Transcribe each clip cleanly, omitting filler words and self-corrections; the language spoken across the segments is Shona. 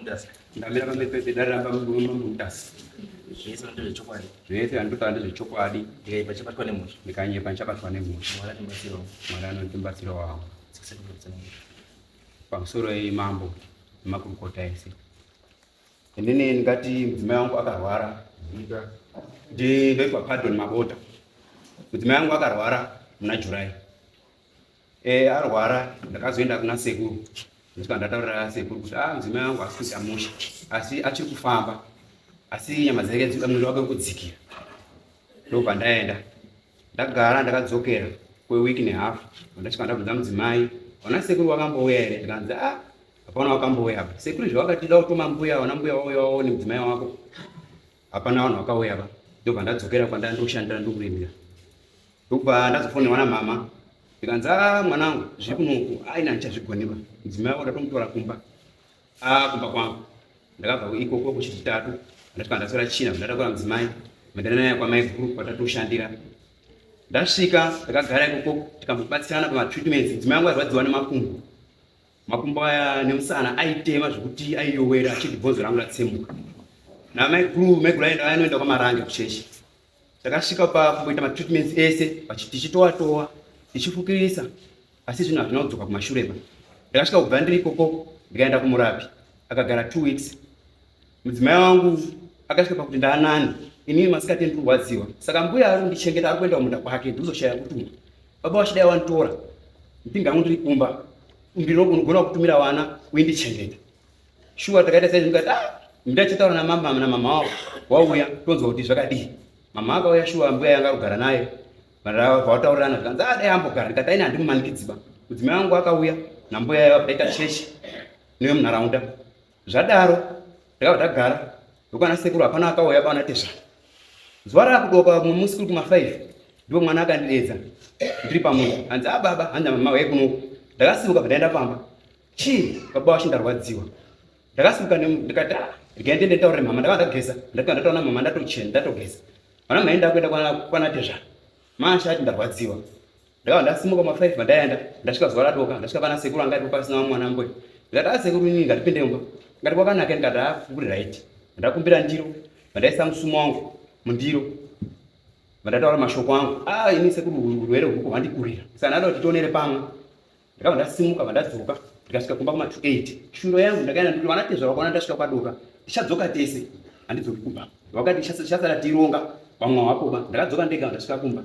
Mutasa. Ndamira pamberi pedare ramambo Mutasa. Zvese ndezvechokwadi. Zvese zvandinotaura ndezvechokwadi. Ndikanyepa ndichabatwa nemhosva. Ndikanyepa ndichabatwa nemhosva. Mwari anondibatsirawo. Mwari anondibatsirawo wangu. Pamusoro yemambo nemakurukota ese. Inini ndingati mudzimai wangu akarwara. Ndinoitwa Pardon Mabota. Mudzimai wangu akarwara muna July. Eh, arwara ndakazoenda kuna sekuru ndosvika ndataurira sekuru kuti ah mudzimai wangu asi kuita mushe asi achiri kufamba asi nyama dzake dzinoda mwiri wake kudzikira ndobva ndaenda ndagara ndakadzokera kweweek nehalf ndasvika ndabvunza mudzimai wana sekuru wakambouya here ndikanzi ah hapana wakambouya apa sekuru zvawakati da kutuma mbuya wana mbuya wauya waone mudzimai wako hapana vanhu vakauya pa ndobva ndadzokera kwandandoshandira ndokurimira Ndokubva ndazofonerwa namama ndikanzi a ah, mwanangu zviri kunoku aina ndichazvigoniba mudzimai wako ndatomutora kumba a ah, kumba kwangu ndakabva ikoko kuchitatu ndasvika ndaswera china ndatakura mudzimai mandana naye kwamaiguru kwatatoshandira ndasvika ndakagara ikoko tikambobatsirana pamatreatments mudzimai wangu airwadziwa nemakumbo makumbo aya nemusana aitema zvekuti aiyowera achiti bhonzo rangu ratsemuka namaiguru maiguru ainoenda kwamarange kuchechi Takasvika pakumboita matreatments ese tichitowa towa tichifukirisa asi zvinhu hazvina kudzoka kumashure pa. Ndakasvika kubva ndiri ikoko ndikaenda kumurapi akagara two weeks. Mudzimai wangu akasvika pakuti ndaanani inini masikati ndikurwadziwa saka mbuya ari kundichengeta ari kuenda kumunda kwake ndikuzoshaya kutuma baba wachidai wanditora ndinga yangu ndiri kumba ndinogona kutumira vana uindichengeta Shuwa takaita sei ndikati ah ndachitaura na mama na mama wao wauya tonzwa kuti zvakadii. Mama akauya shuwa mbuya yanga kugara naye. Vanhu zvikanzi ah dai ambogara ndikati aina handimumanikidzi ba. Mudzimai wangu akauya nambuya yava taita chechi newe munharaunda. Zvadaro ndakabva ndagara ndokwana sekuru hapana akauya bana tezvara. Zuva rakudoka mumwe musi kuri kuma 5 ndipo mwana akandideedza ndiri pamunhu hanzi ah baba hanzi mama weye kunoku ndakasimuka bva ndaenda pamba Chii baba wacho ndarwadziwa. Ndakasimuka ndikati ah regai ndiende nditaurire mama ndakanga ndageza ndakanga ndataura mama ndatochena ndatogeza. Vana mai ndakuenda kwana kwana tezvara. Masha ati ndarwadziwa. Ndakabva ndasimuka ma 5 mandaenda ndasvika zuva radoka ndasvika pana sekuru anga aripo pasina mwana mbuya. Ndikati ah sekuru inini ngatipinde mumba. Ndikati kwakanaka ndikati ah kuri right. Ndakumbira ndiro mandaisa musumo wangu mundiro mandataura mashoko angu ah ini sekuru urwere huku hwandikurira saka ndada kuti tionere pamwe Ndakabva ndasimuka vandadzoka ndikasvika kumba kuma 28 shuro yangu ndakaenda ndikuti vana tezvara vakaona ndasvika kwadoka tichadzoka tese handidzoki kumba vakati tichasara tironga vamwe wapoba ndakadzoka ndega ndasvika kumba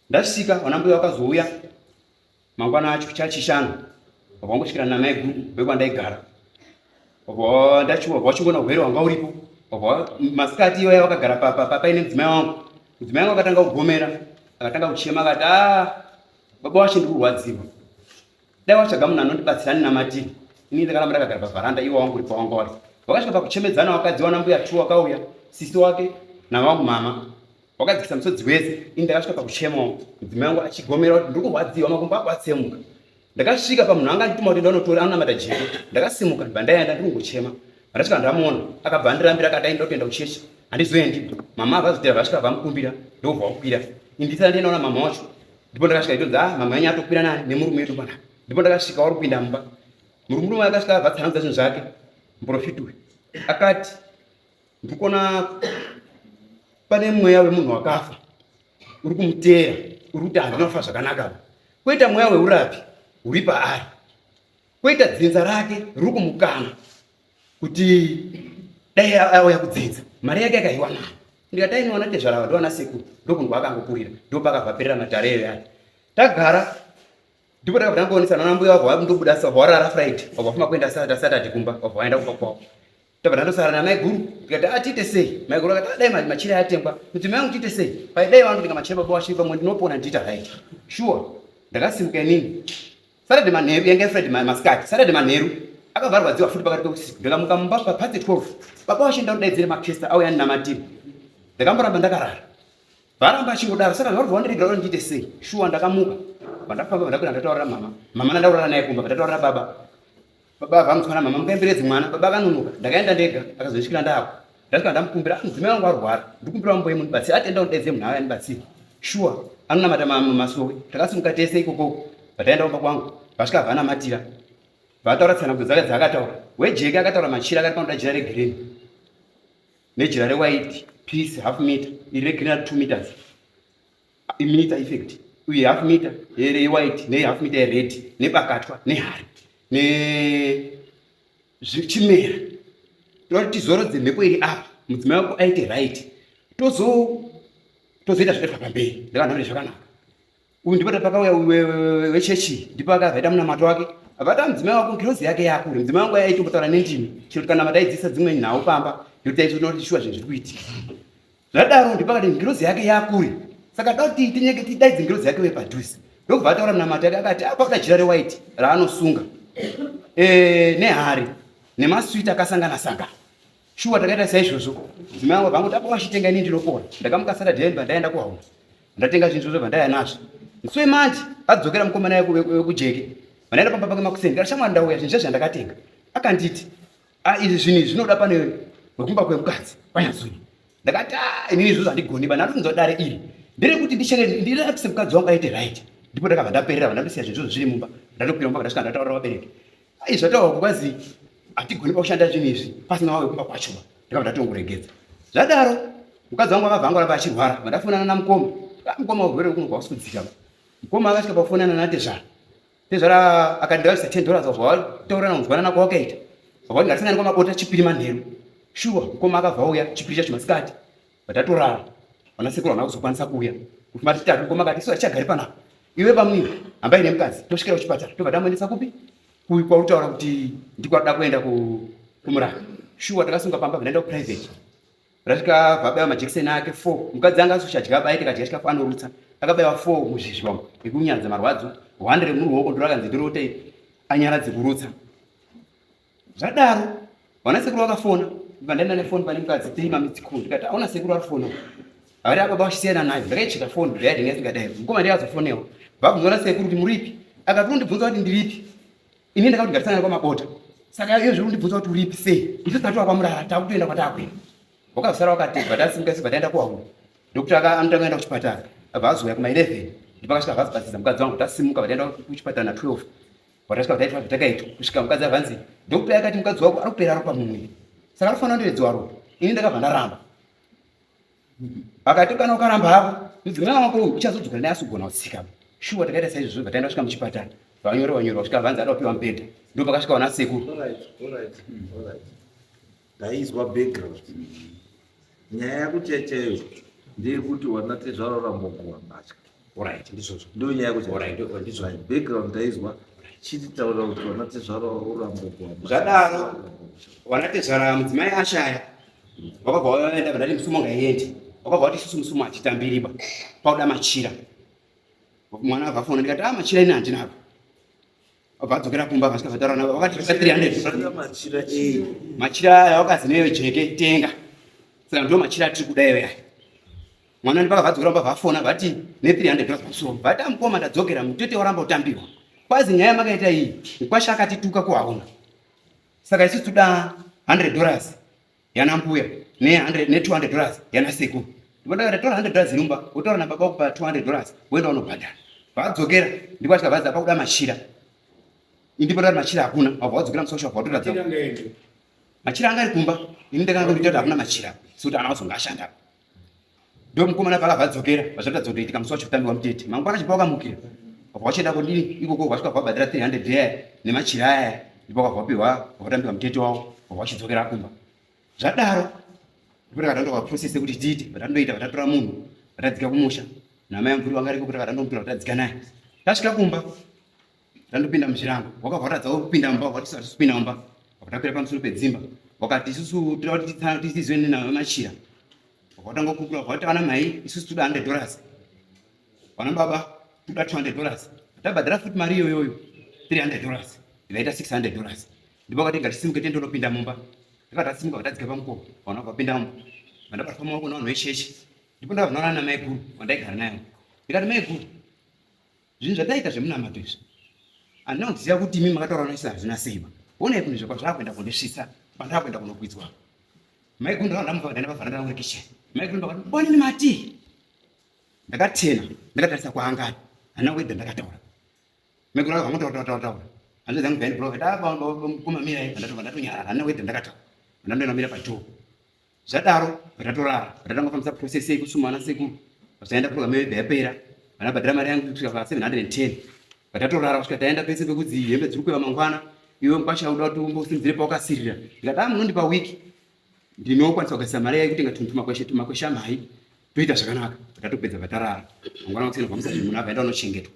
ndasvika vana mbuya vakazouya mangwana acho chachishanu vakangosvikira namaiguru vekwandaigara vachingona urwere hwanga uripo masikati iyoya vakagara paine mudzimai wangu mudzimai wangu akatanga kugomera akatanga kuchema akati a ah, Baba wacho ndikurwadziwa. Dai watsvaga munhu anondibatsira aninamatire. Ini ndakaramba ndakagara pavharanda iwo wangu uri pawanga wari. Vakasvika pakuchemedzana wakadziwa nambuya tu wakauya, sisi wake navangu mama. Wakadzikisa musodzi wese. Ini ndakasvika pakuchemawo. Mudzimai wangu achigomera kuti ndiri kurwadziwa makumbo ako atsemuka. Ndakasvika pamunhu anga andituma kuti ndanotora anonamata jeko. Ndakasimuka ndibva ndaenda ndiri kungochema. Ndasvika ndamuona akabva andirambira akati aenda kutoenda kuchechi. Handizoendi. Mama vazotera vasvika vamukumbira ndobva wakwira. Ini ndisati ndaenda mama wacho. Ndipo ndakasvika itonzi ah mama yenyu atokwira nani nemurume wedu panapa. Ndipo ndakasvika wari kupinda mumba. Murume uyu akasvika abva atsanangudza zvinhu zvake. Muprofiti uyu akati ndikuona pane mweya wemunhu wakafa uri kumuteera uri kuti handina kufa zvakanaka. Koita mweya weurapi uri paari. Koita dzinza rake riri kumukana kuti dai auya kudzinza mari yake akaiwa nayo ndikati ainiwana tezvara ndowana sekuru ndokunhu akangokurira ndopakabva perera matare eyo aya tagara ndipo takabva tangoonesa nana mbuya wabva ndobuda sa warara friday wabva fuma kuenda saturday kumba wabva waenda kumba kwavo tabva tandosara namaiguru ndikati atiite ah, sei maiguru akati ah, dai machira atengwa mudzimai wangu tiite sei paidai vandotenga machira baba wachiri pamwe ndinopona ndiita right sure ndakasimuka inini Saturday manheru yanga Friday masikati Saturday manheru akabva arwadziwa futi pakati peusiku ndikamuka mumba papatsi 12 baba wacho ndakudaidzire makesta auya andinamatire ndakamboramba ndakarara varamba achingodaro saka zvauri wandiregera kuti ndiite sei shuwa ndakamuka vandafamba vandakwira ndataurira mama mama ndandaurara naye kumba vandataurira baba Baba vamutswa namama mukaemberedzi mwana baba akanonoka ndakaenda ndega akazosvikira ndako ndasvika ndamukumbira ah, mudzimai wangu arwara ndikumbira wamboye mundibatsire ati enda undidaidze munhu auya andibatsire shuwa anonamata masowe takasimuka tese ikokoko vataenda kumba kwangu vasvika vanamatira Vataura tsanangudzo dzake dzaakataura. Wejeke akataura machira akati panoda jira regreen nejira rewhite piece half meter, iri regreen ari 2 meters meter effect, uye half meter yewhite nehalf meter yered nebakatwa nehari nechimera. Toda kuti tizorodze mhepo iri apa, mudzimai wako aite right, tozoita zvakaitwa pamberi. Ndakanhamire zvakanaka. Uyu ndipo pakauya wechechi, ndipo akavaita munamato wake, avata mudzimai wako ngirozi yake yakure. Mudzimai wangu aitombotaura nendimi chero tikanamata aidzidzisa dzimwe nhau pamba, nekuti aizoona shuwa zvinhu zviri kuitika. Zvadaro ndipo akati ngirozi yake yakure, saka da kuti tinyeke tidaidze ngirozi yake wepadhuze. Ndokubva ataura munamato yake, akati apa kuda jira rewhite raanosunga nehari nemaswiti akasangana sangana. Shuwa takaita saizvozvo. Mudzimai wangu abva angoti apa wachitenga, ini ndinopora. Ndakamuka Saturday ndaenda kuhauna, ndatenga zvinhu zvozvo, bva nazvo. Musi wemanje adzokera mukomana wekujeke, vandaenda pamba pake makuseni, kana shamwari, ndauya, zvinhu zvezvandakatenga. Akanditi, a izvi zvinhu izvi zvinoda pane wekumba kwemukadzi wanyatsoni. Ndakati, a inini izvozvo handigoni ba, ndatonzwa dare iri nderekuti ndirapise mukadzi wangu aite right. Ndipo ndakabva ndaperera, vandandosiya zvinhu zvozvo zviri mumba. Ndatokwira mumba, ndasvika ndataurira vabereki, ai zvataurwa kukwazi hatigoni pakushanda zvinhu izvi pasina wawe kumba kwacho ba. Ndakabva ndatongoregedza. Zvadaro mukadzi wangu akabva angoramba achirwara. Vandafonana namukoma, mukoma, urwere kuno kwausi kudzika. Mukoma akasvika pakufonana natezvara. Tezvara akandiraisa $10, zvawataurana kunzwanana kwawakaita, vakati ngatisangane kwamabota Chipiri manheru. Shuwa mukoma akabva auya Chipiri chacho masikati, vatatorara. Vana sekuru havana kuzokwanisa kuuya kuti matitatu. Mukoma akati, isu hatichagari panapa, iwe pamwiri hambai nemukadzi, tosvikira kuchipatara, tobva tamuendesa kupi kwautaura kuti ndikwakuda kuenda kumuraka. Shuwa takasunga pamba, bva ndaenda kuprivate. Rasvika vabaiwa majekiseni ake 4. Mukadzi anga asochadya baite kadya chikafu anorutsa. Akabaiwa 4 muzvizvi wamo ekunyaradza marwadzo, 1 remuruoko ndorakanzi ndorote anyaradze kurutsa. Zvadaro vana sekuru vakafona, vandaenda nefoni pane mukadzi 3 mamitsi cool, ndikati aona sekuru ari fona vari apa vachisiyana nayo. Ndakaicheka foni ndayadinga isingadai. Mukoma ndiye azofonewa, vabvunza na sekuru kuti muripi. Akati undibvunza kuti ndiripi, ini ndakati ngatisangane kwamabota, saka iyo zviri kundibvunza kuti uripi sei? Isu tatova kwamurara, takutoenda kwatakuenda. Wakazosara wakatebva, tasimuka sibva taenda kuhauna. Ndokuti anotanga kuenda kuchipatara, abva azouya kuma 11, ndipakasvika vazibatsisa mukadzi wangu. Tasimuka vataenda kuchipatara na 12, vatasvika vataitwa zvatakaitwa kusvika mukadzi avanzi ndokuti akati mukadzi wako ari kupera ropa mumwiri, saka anofanira kundoredziwa ropa. Ini ndakabva ndaramba. Akati kana ukaramba hako mudzimai wako uyu uchazodzokera naye asogona kutsika. Shuwa takaita saizvozvo, bva taenda kusvika muchipatara, vanyore vanyore kusvika vanzi ada kupiwa mubhedha. Ndo pakasvika vana sekuru. Alright. Ndaizwa background. Nyaya yako chaiyo ndeyekuti wanatezvara urambogowa mbatya. Alright, ndizvozvo. Ndiyo nyaya yako chaiyo. Alright, ndizvozvo. Right, background ndaizwa. Chititaura kuti wanatezvara urambogowa mbatya. Zvadaro vanatezvara mudzimai ashaya vakabva vaenda, vandati musumo ngaiende. Vakabva vati isusu musumo hachitambiriba, pauda machira. Mwana abva afona, ndikati a machira ini handinako. Abva adzokera kumba, vasvika vataura navo, vakati 300. Saka machira ei? Machira aya wakazi neyo jeke tenga, saka ndo machira atiri kuda iyo yaya. Mwana ndipakabva adzokera kumba, vafona vati ne $300 pamusoro. Vati amukoma, ndadzokera, mutete waramba utambiwa, kwazi nyaya yamakaita iyi, mukwasha akatituka kuhauna, saka isusu toda $100 yana mbuya ne 100 ne $200 yana sekuru. Ndipo ndakati tora $100 irumba, wotaura nababa kupa $200, woenda unobhadhara. Vadzokera ndipo asvika vazi apa kuda machira, ndipo ndakati machira hakuna. Wabva wadzokera musosha, wabva watoratidza machira anga ari kumba. Ini ndakanga ndoita kuti hakuna machira sekuti ana wazonga ashanda. Ndo mukomana pakabva adzokera, vazvatadza kutoitika musi wacho kutambiwa mutete. Mangwana chipa wakamukira, wabva wachienda kudini ikoko, wasvika vabhadhara 300 aya nemachira aya, ndipo wakabva wapiwa, watambiwa mutete wavo, wabva wachidzokera kumba. Zvadaro ndipo takatandoka process yekuti tiite vatandoita, vatatora munhu, vatadzika kumusha namai amvuri wanga ariko, kuti vakatandomutora, vatadzika naye. Tasvika kumba, tandopinda muzvirango, wakabva watadza kupinda mumba, wakati hatisi kupinda mumba. Wakatakwira pamusoro pedzimba, wakati isusu toda kuti tizwe nenayo machira. Wakatanga kukura, wakati vana mai isusu toda $100, vana baba toda $200. Tabhadhara futi mari iyoyoyo $300, ikaita $600. Ndipo vakati ngatisimuke tiendonopinda mumba. Ndakati tasimuka, vatadzika pamukova, vana vakapinda mumba, vandabatwa maoko navanhu vechechi. Ndipo ndakabva namai guru vandaigara nayo, ndikati, mai guru, zvinhu zvataita zvemunamato izvi handina kuziva kuti imi makataura naisi hazvina seiba. Onai kunhu zvakwa zvakuenda kundisvitsa pandakuenda kunokwidzwa. Mai guru ndakabva ndamuka, ndaenda pavharanda rangu rekicheni. Mai guru ndakati, bonini mati ndakatena, ndakatarisa kwaangari, handina kuedza. Ndakataura, mai guru akabva ngotaura taura taura. Hanzvadzi yangu bvaindi prophet ah mukoma mirai ndatobva ndatonyarara handina word ndakataura. Ndandoenda mira padoor. Zvadaro ndatorara ndatanga kufambisa process yekusuma ana sekuru. Zvaenda program yebva yapera. Vandabhadhara mari yangu kusvika pa 710. Vatatorara kusvika taenda pese pekudzi hembe dziri kukweva mangwana. Iwe mkwasha uda kuti umbosimudzire pawakasirira. Ndikati ah munondipa week. Ndinokwanisa kugadzisa mari yayi kutenga tunhu tumakweshe tumakwesha mhai toita zvakanaka. Tatopedza vatarara. Mangwana kuseni kwamisa zvinhu munhu abva aenda unochengetwa.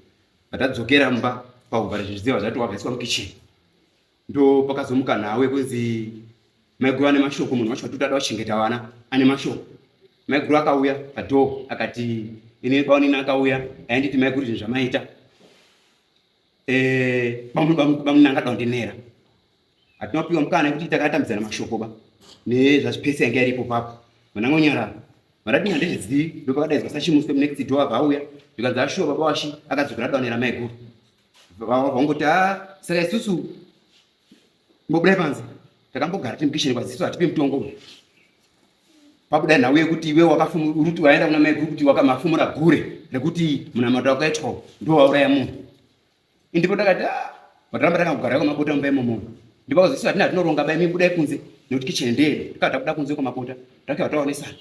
Patadzokera mumba pakuvhara zvidziva zvati wabvaiswa mukitchen. Ndo pakazomuka nhau yekunzi maiguru ane mashoko munhu wacho watuti ada kuchengeta vana ane mashoko. Maiguru akauya padoor akati ini baunini akauya ainditi maiguru zvinhu zvamaita. Eh bamunini angada kundinera. Hatina kupiwa mukana yekuti takatambidzana mashoko ba nezvazvipesi yanga iripo papo. Vanangonyarara. Vandati handizvizivi ndopakadaidzwa sachimuswe next door abva auya zvikanzi ashuwa baba washi akadzokera adaonera maiguru. Vangoti a saka isusu mbobudai panze takambogara tiri mukisheni kwaziso hatipi mutongo uyu. Pabuda nhau yekuti iwe wakafumu waenda kuna maiguru kuti wakamafumura gure rekuti munamato wakaitwa ndo wauraya munhu. Ndipo ndakati ah, vataramba takangogara kwamabota mumba imomo. Ndipo kazoti hatina hatinoronga bai mibudai kunze nekuti kitchen ndeyedu. Tikati tabuda kunze kwamabota takiwa taonesana.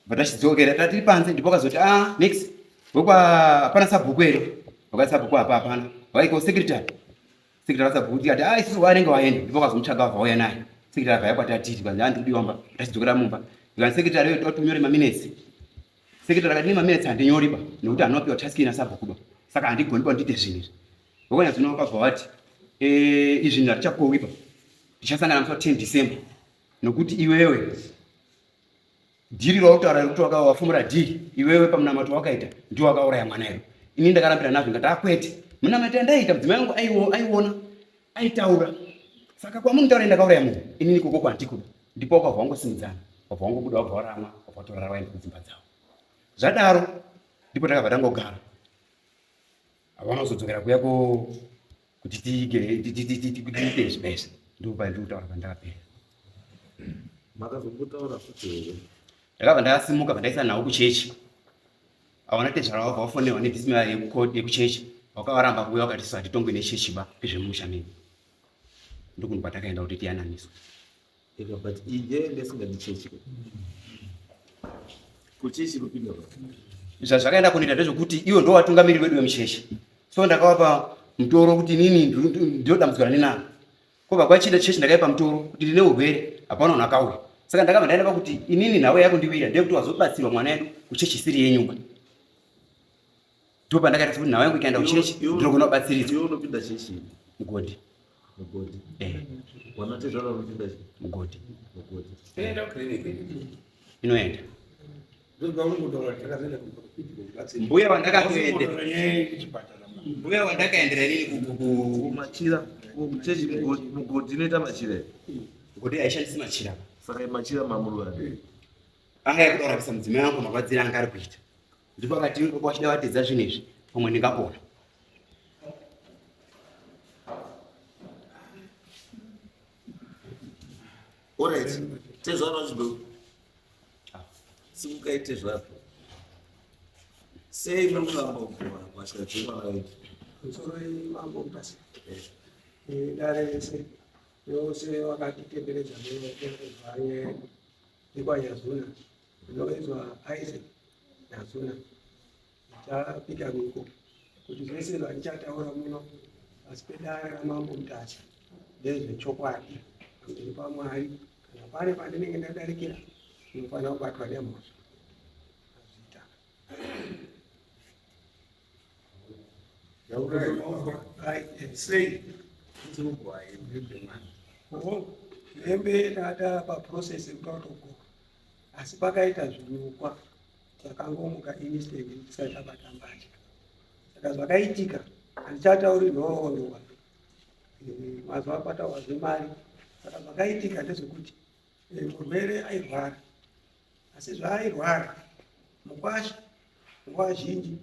Vatachidzokera tatiri panze ndipo kazoti ah next wekwa hapana sabhuku here? Wakati sabhuku hapa hapana. Waiko secretary. Secretary sabhuku tikati ah isusu vanenge vaenda. Ndipo kazomutsvaga vauya naye. Secretary vaya kwatatiri kwanzi handiri kudiwa mumba. Tachidzokera mumba. Ndikati secretary yoyo totunyore maminutes. Secretary akati nemaminutes handinyori ba nekuti anopiwa task ina sabhuku ba. Saka handigoni ba ndiite zvinhu izvi. Vakonya zvino vakabva vati eh izvi hatichakowi ba. Tichasangana musi wa 10 December nokuti iwewe dhiri rautaura rekuti wafumura dhiri iwewe pamunamato wakaita ndiwo wakauraya mwana iwe. Ini ndakarambira nazvo ndikati akwete. Munamato yandaita mudzimai wangu aiona aitaura. Saka kwamunotaura ndakauraya munhu inini koko kwandikuda. Ndipo wakabva wangosimudzana wabva wangobuda wabva waramwa wabva watorara waenda kudzimba dzavo. Zvadaro ndipo takabva tangogara. Havana kuzodzokera kuya ko kuti tiite zvibesa ndipo pandiri kutaura pandakapera. Makazombotaura futi here? Ndakabva ndasimuka bva ndaisa nhau kuchechi. Awana tezvara wabva wafonerwa nedisima yekuchechi wakavaramba kuuya wakati isu hatitongwe nechechi ba ezvemumusha medu. Ndokunhu kwatakaenda kuti tiyananiswe. Eka but iyi nyaya yanga isingadi chechi. Kuchechi kupinda pa. Zvazvakaenda kunoita ndezvekuti ivo ndo vatungamiriri vedu vemuchechi. So ndakavapa mutoro kuti inini ndiro dambudziko randinaro. Kobva kwachida chechi ndakaipa mutoro kuti ndine urwere hapana munhu akauya. Saka ndakabva ndaenda pakuti inini nhau yakundiwira ndeyekuti wazobatsirwa mwana yedu kuchechi isiri yenyumba. Ndipo pandakaita sekuti nhau yangu ikaenda kuchechi ndinogona kubatsiridzwa. Iwe unopinda chechi ipi? Mugodhi. Mugodhi. Eh. Wanatezvara unopinda chechi? Mugodhi. Mugodhi. Inoenda kuclinic. Inoenda. Mbuya wandakatoendera. Mbuya wandakaendera inini kumachira kuchechi mugodhi inoita machira. Mugodhi haishandisi machira. Saka machira mamurwa. Anga yakuda kurapisa mudzimai wangu marwadziro anga ari kuita. Ndipo akati wachida watedza zvinhu izvi pamwe ndingapona. Alright. Tezvara vachido. Simukai tezvara. Sei muri kuramba kugona mbatya dzemwana wedu? Musoro mambo Mutasa. Dare rese yose wakatitenderedza nenyaya yekwaNyazuna inoizwa Isaac Nyazuna. Ndichapika mhiko kuti zvese zvandichataura muno pasi pedare raMambo Mutasa ndezvechokwadi pamberi paMwari. Kana pane pandinenge ndadarikira ndinofanira kubatwa nemhosva. Azviita. Sei? Hembe ndata paprocess yekuda kutogoka asi pakaita zvinyukwa takangomuka instant tisati tabata mbatya. Saka zvakaitika handichatauri nhoroondo mazuva akwataurwa zvemari. Saka zvakaitika ndezvekuti murwere airwara asi zvaairwara mukwasha nguva zhinji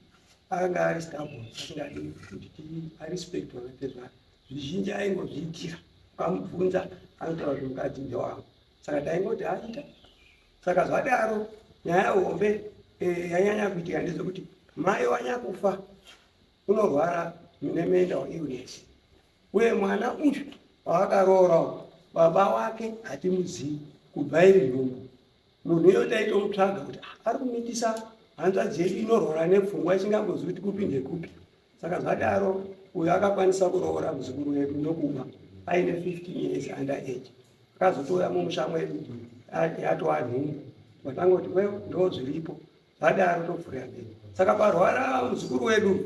anga ari stubborn asingadi kuti arespect vanatezvara zvizhinji aingozviitira ukamubvunza anotaura kuti mukadzi ndewangu saka taingoti aita saka zvadaro nyaya hombe yanyanya kuitika ndezvekuti mai wanyakufa unorwara nemental illness. Uye mwana uyu waakaroora baba wake hatimuzivi kubva iri nhumbu. Munhu uyo taitomutsvaga kuti ah, ari kumitisa hanzvadzi yedu inorwara nepfungwa isingambozivi kuti kupi ndekupi. Saka zvadaro uyo akakwanisa kuroora muzukuru wedu ndokuba aine 15 years under age. Akazotouya mumusha mwedu yatova nhumbu. Watangoti well ndo zviripo. Zvadaro topfuurira mberi. Saka parwara muzukuru wedu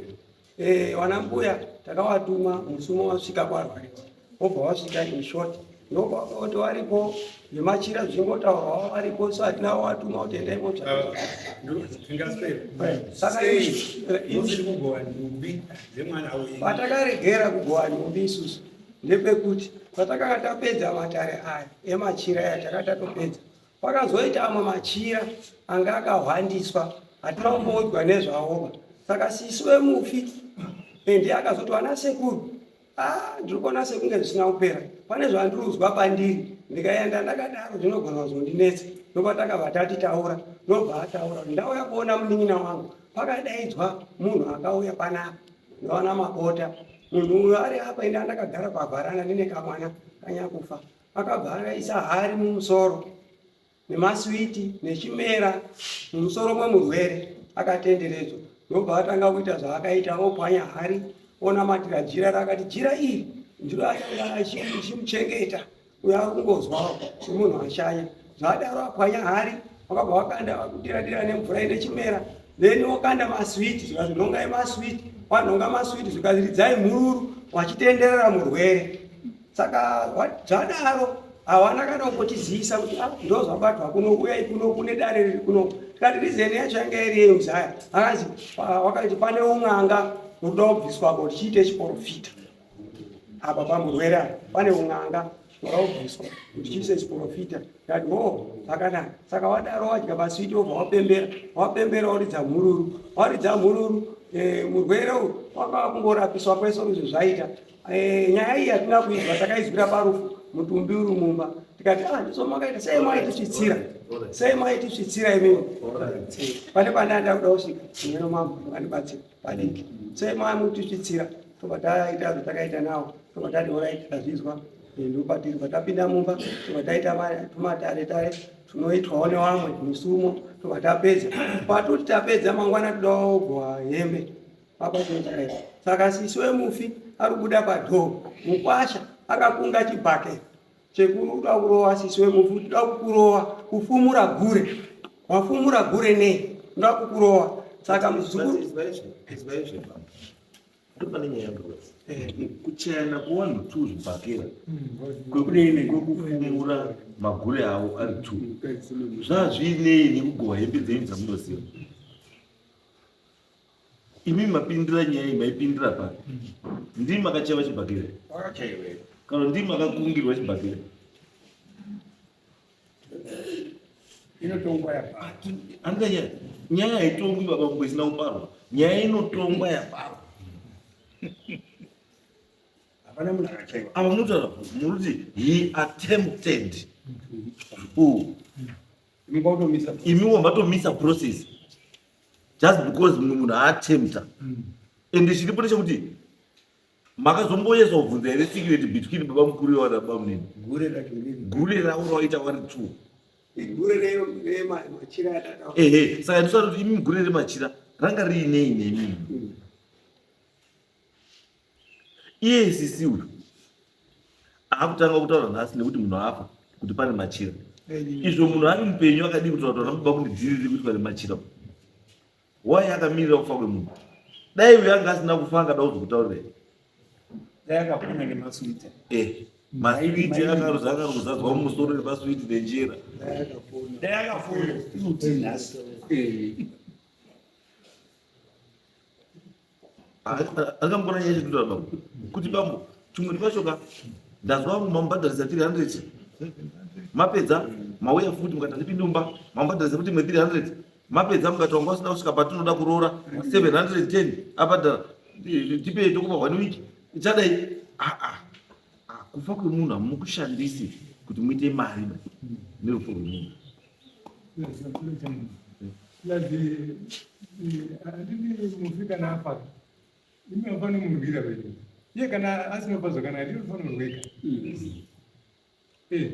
eh, wana mbuya takawatuma musumo wasvika kwarwariwa wobva wasvika in short ndokwakoti waripo nemachira zvichingotaurwa waripo so hatina watuma kuti endai motsvaka. Saka patakaregera kugowa nhumbi isusu ndepekuti patakanga tapedza matare aya emachira aya takanga tatopedza Pakazoita amwe machira anga akahwandiswa hatina kumboudzwa nezvawoba. Saka sisi wemufi ndiye akazoti vana sekuru ah, ndiri kuona sekunge zvisina kupera pane zvandiri kuzwa pandiri ndikaenda ndakadaro zvinogona kuzondinetsa ndopatakabva tati taura ndobva ataura kuti ndauya kuona munin'ina wangu pakadaidzwa munhu akauya panapa ndaona mabota munhu uyo ari apa ende andakagara pavharana ndine kamwana kanyakufa Akabva akaisa hari mumusoro nemaswiti nechimera mumusoro mwemurwere akatenderedzwa ndobva atanga kuita zvaakaita opwanya hari onamatira jira rakati jira iri ndiro atanga achimuchengeta uyo ari kungozwawo semunhu ashanya zvadaro apwanya hari wakabva wakanda wakudira dira nemvura ine chimera then wokanda maswiti zvikazi nhongai maswiti wanhonga maswiti zvikazi ridzai mhururu wachitenderera murwere Saka zvadaro hawana kana kungotizivisa kuti ah, ndo zvabatwa kuno uyai kuno kune dare riri kuno tikati reason yacho yanga iri yei muzaya akanzi wakati pane un'anga unoda kubviswa apo tichiite chiporofita apa pamurwere apa pane un'anga unoda kubviswa kuti chiise chiporofita tikati o oh, zvakanaka saka wadaro wadya maswiti wobva wapembera wapembera waridza mhururu waridza mhururu eh, murwere uyu wanga wakungorapiswa kwese izvo zvaita Eh, nyaya iyi hatina kuizwa takaizwira parufu mutumbi uri mumba tikati ah ndizvo makaita sei maitisvitsira sei maitisvitsira imimi pane pandanda kuda kusvika nyeno mambo vandibatsira padiki sei mamutisvitsira tobva taita zvatakaita nawo tobva tati orit tazvizwa eh, ndopatiri patapinda mumba tobva taita tumatare tare tunoitwawo newamwe misumo tobva tapedza patoti tapedza mangwana todawo kugowa hembe Papa chino chakaipa. Saka sisi wemufi ari kubuda padhoo. Mukwasha akakunga chibhakera chekuda kurova sisi wemufi kuti da kukurova kufumura gure. Wafumura gure nei? Ndoda kukurova. Saka muzukuru ndopane nyaya yangu kuchayana kuvanhu two zvibhakera kwekufumura magure avo ari two zvazviinei nekugova hembe dzenyu dzamunoziva Imi mapindira nyaya iyi maipindira papi? Ndimi makacheva chibhakera kana ndimi makakungirwa chibhakera? Inotongwa yaparwa. Handika nyaya nyaya haitongwi baba mumbo isina kuparwa. Nyaya inotongwa yaparwa. Hapana munhu akachaiwa. Apa munotaura muruti he attempted to. Imi matomisa process. Just because mumwe munhu aattempta. Ende chiripo ndechekuti makazomboyesa kubvunza here secret between baba mukuru iwana baba munini? Gure racho ndiri. Gure ravo rawaita wari two. Gure remachira atataura. Ehe, saka ndisati kuti imi gure remachira ranga riinei nemi? Iye sisi uyu akutanga kutaura nhasi nekuti munhu afa kuti pane machira. Izvo munhu ari mupenyu akadii kutaura kuti vana baba kundidziviriri kuti pane machira. Why akamirira kufa kwemunhu? Dai uyu anga asina kufa angada kuzokutaurira. Dai akapona nemaswiti. Eh, maswiti akaruza akaruzadzwa mumusoro nemaswiti nenjera. Dai akapona. Dai akapona. Inoti nhasi. Eh. Akamukona nyaya yechikutora bambo kuti bambo chimwe kwacho ka ndazwa mamubhadharisa 300 mapedza mauya futi mukati handipindi mumba mamubhadharisa futi imwe 300 mapedza mukati wanga usina kusvika patinoda kuroora 710 abhadhara tipei tokupa one week ichadai aa kufa kwemunhu hamukushandisi kuti muite mari nerufu rwemunhu Handiti mufi kana afa imi hapana murwira venyu. Iye kana asina kupa zvakanaka ndiye unofanira kurweka. Eh,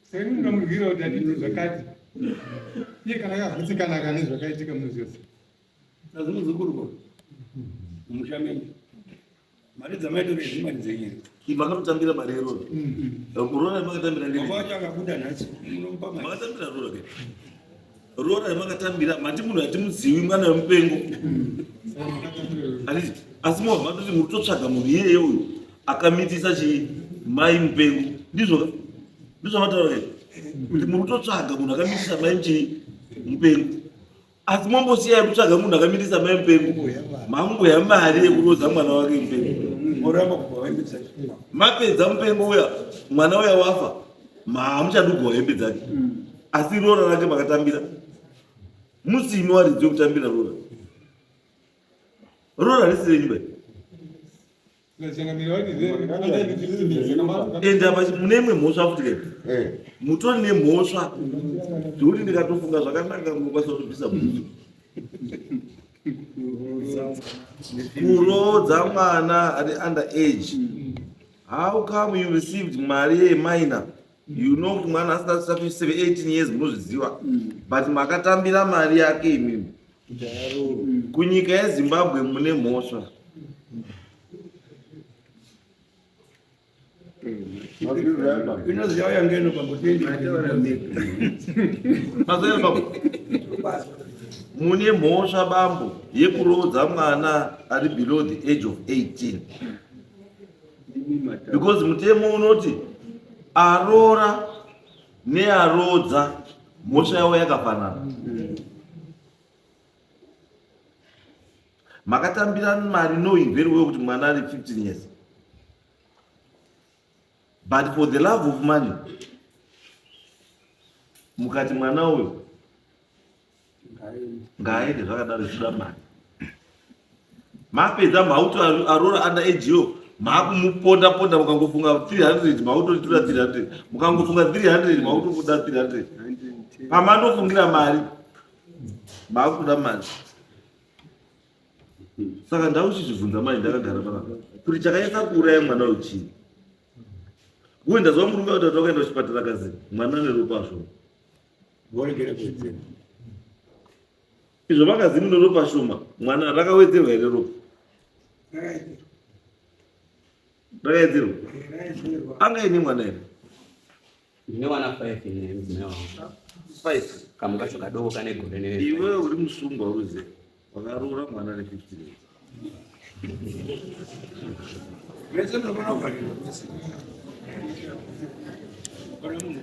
saka ini ndingamurwira kuti handiti zvakati. Iye kana akagutsikana kana nezvakaitika munoziva sei. Asi muzukuru ko mumusha menyu mari dzamaitora idzi mari dzenyu here? Makatotambira mari yerora. Rora makatambira ndiri. Baba wacho akabuda nhasi munomupa mari. Makatambira rora ke. Rora yamakatambira mati munhu hatimuzivi mwana wemupengo. Handiti asi mobva matoti muri kutotsvaga munhu iyeye uyu akamitisa chii mai mupengo. Ndizvo ka? Ndizvo mataura ke? Kuti muri kutotsvaga munhu akamitisa mai chii mupengo. Asi mombosiyai kutsvaga munhu akamitisa mai mupengo. Mangoya mari yekuroodza mwana wake mupengo. Moramba kubva hembe dzake. Mapedza mupengo uya mwana uya wafa hamuchadugwa hembe dzake. Asi roora rake makatambira. Musimi waridzi wekutambira roora. Roora harisi renyu bai. Ende apa mune imwe mhosva futi kai. Mutori nemhosva zvekuti ndikatofunga zvakanaka munokwanisa kutobvisa bhutsu. Kuroodza mwana ari under age. How come you received mari yeminor? You know kuti mwana asina kusati 18 years munozviziva. But makatambira mari yake imimi. Kunyika yeZimbabwe mune mhosva. Inozi yauya ngeno pambotendi. Mazoera bambo. Mune mhosva bambo yekuroodza mwana ari below the age of 18. Because mutemo unoti aroora nearoodza mhosva yavo yakafanana. Makatambira mari knowing very well kuti mwana ari 15 years. But for the love of money mukati mwana uyu ngaaende zvakadaro zvichida mari. Mapedza mauto aroora under age yo maakumuponda ponda mukangofunga 300 mautotora 300 mukangofunga 300 mautobuda 300 pamandofungira mari maakuda mari. Saka ndauchizvibvunza manje ndakagara panapa kuti chakanyatsa kuuraya mwana uyu chii? Uye ndazwa murume kuti wakaenda kuchipatara kazi mwana ane ropa shoma. Voregera kuwedzera. Izvo vakazi mune ropa shoma mwana rakawedzerwa here ropa? Rakawedzerwa. Anga ine mwana here? Ndine vana 5 ini nemudzimai wangu. 5. Kamwe kacho kadoko kane gore ne. Iwe uri musungwa uruze. Wakaroora mwana ne 15 years. Vese munofanira kuvharirwa vese. Kana munhu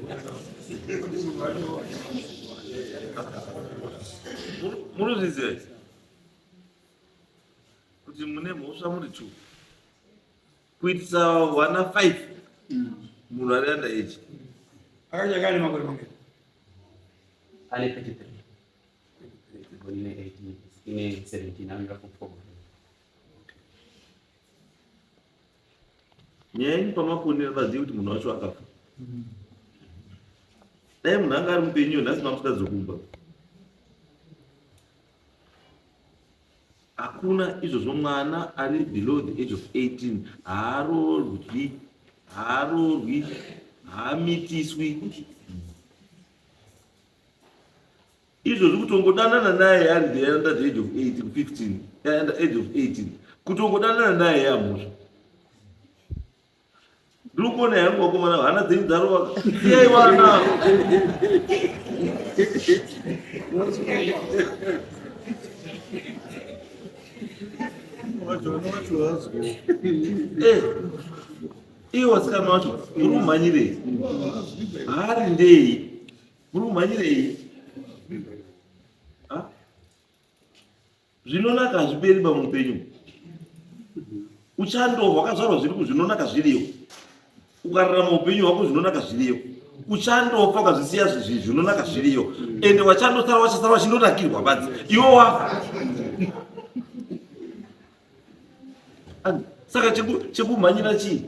Munozviziva here? Kuti mune mhosva muri two. Kuitisa vana 5 munhu ari under age. Akachaka ane makore mangani? Ane 33. Ine 18, ine 17 anoda kupfova. Nyaya yenyu pamaponera vazive kuti munhu wacho akafa. Dai munhu anga ari mupenyu nhasi mamusikazokumba. Hakuna izvozvo mwana ari below the age of 18 haaroorwi, haaroorwi, haamitiswi. Izvozvi kutongodanana naye ari the under the age of 18, 15, under age of 18 kutongodanana naye yamhosva. Ndiri kuona yangu vakomana hana dzenyu dzarova. Siyai vana. Eh, iye wasikana wacho muri kumhanyirei? Hari ndei? Muri kumhanyirei? Zvinonaka hazviperi pamupenyu. Uchando hwakazvarwa zviri kuzvinonaka zviriyo. Ukararama upenyu hwako zvinonaka zviriyo. Uchandofa ukazvisiya zvinonaka zviriyo. Ende wachandosara wachasara wachindonakirwa badzi. Iwe wafa. Saka chekumhanyira chii?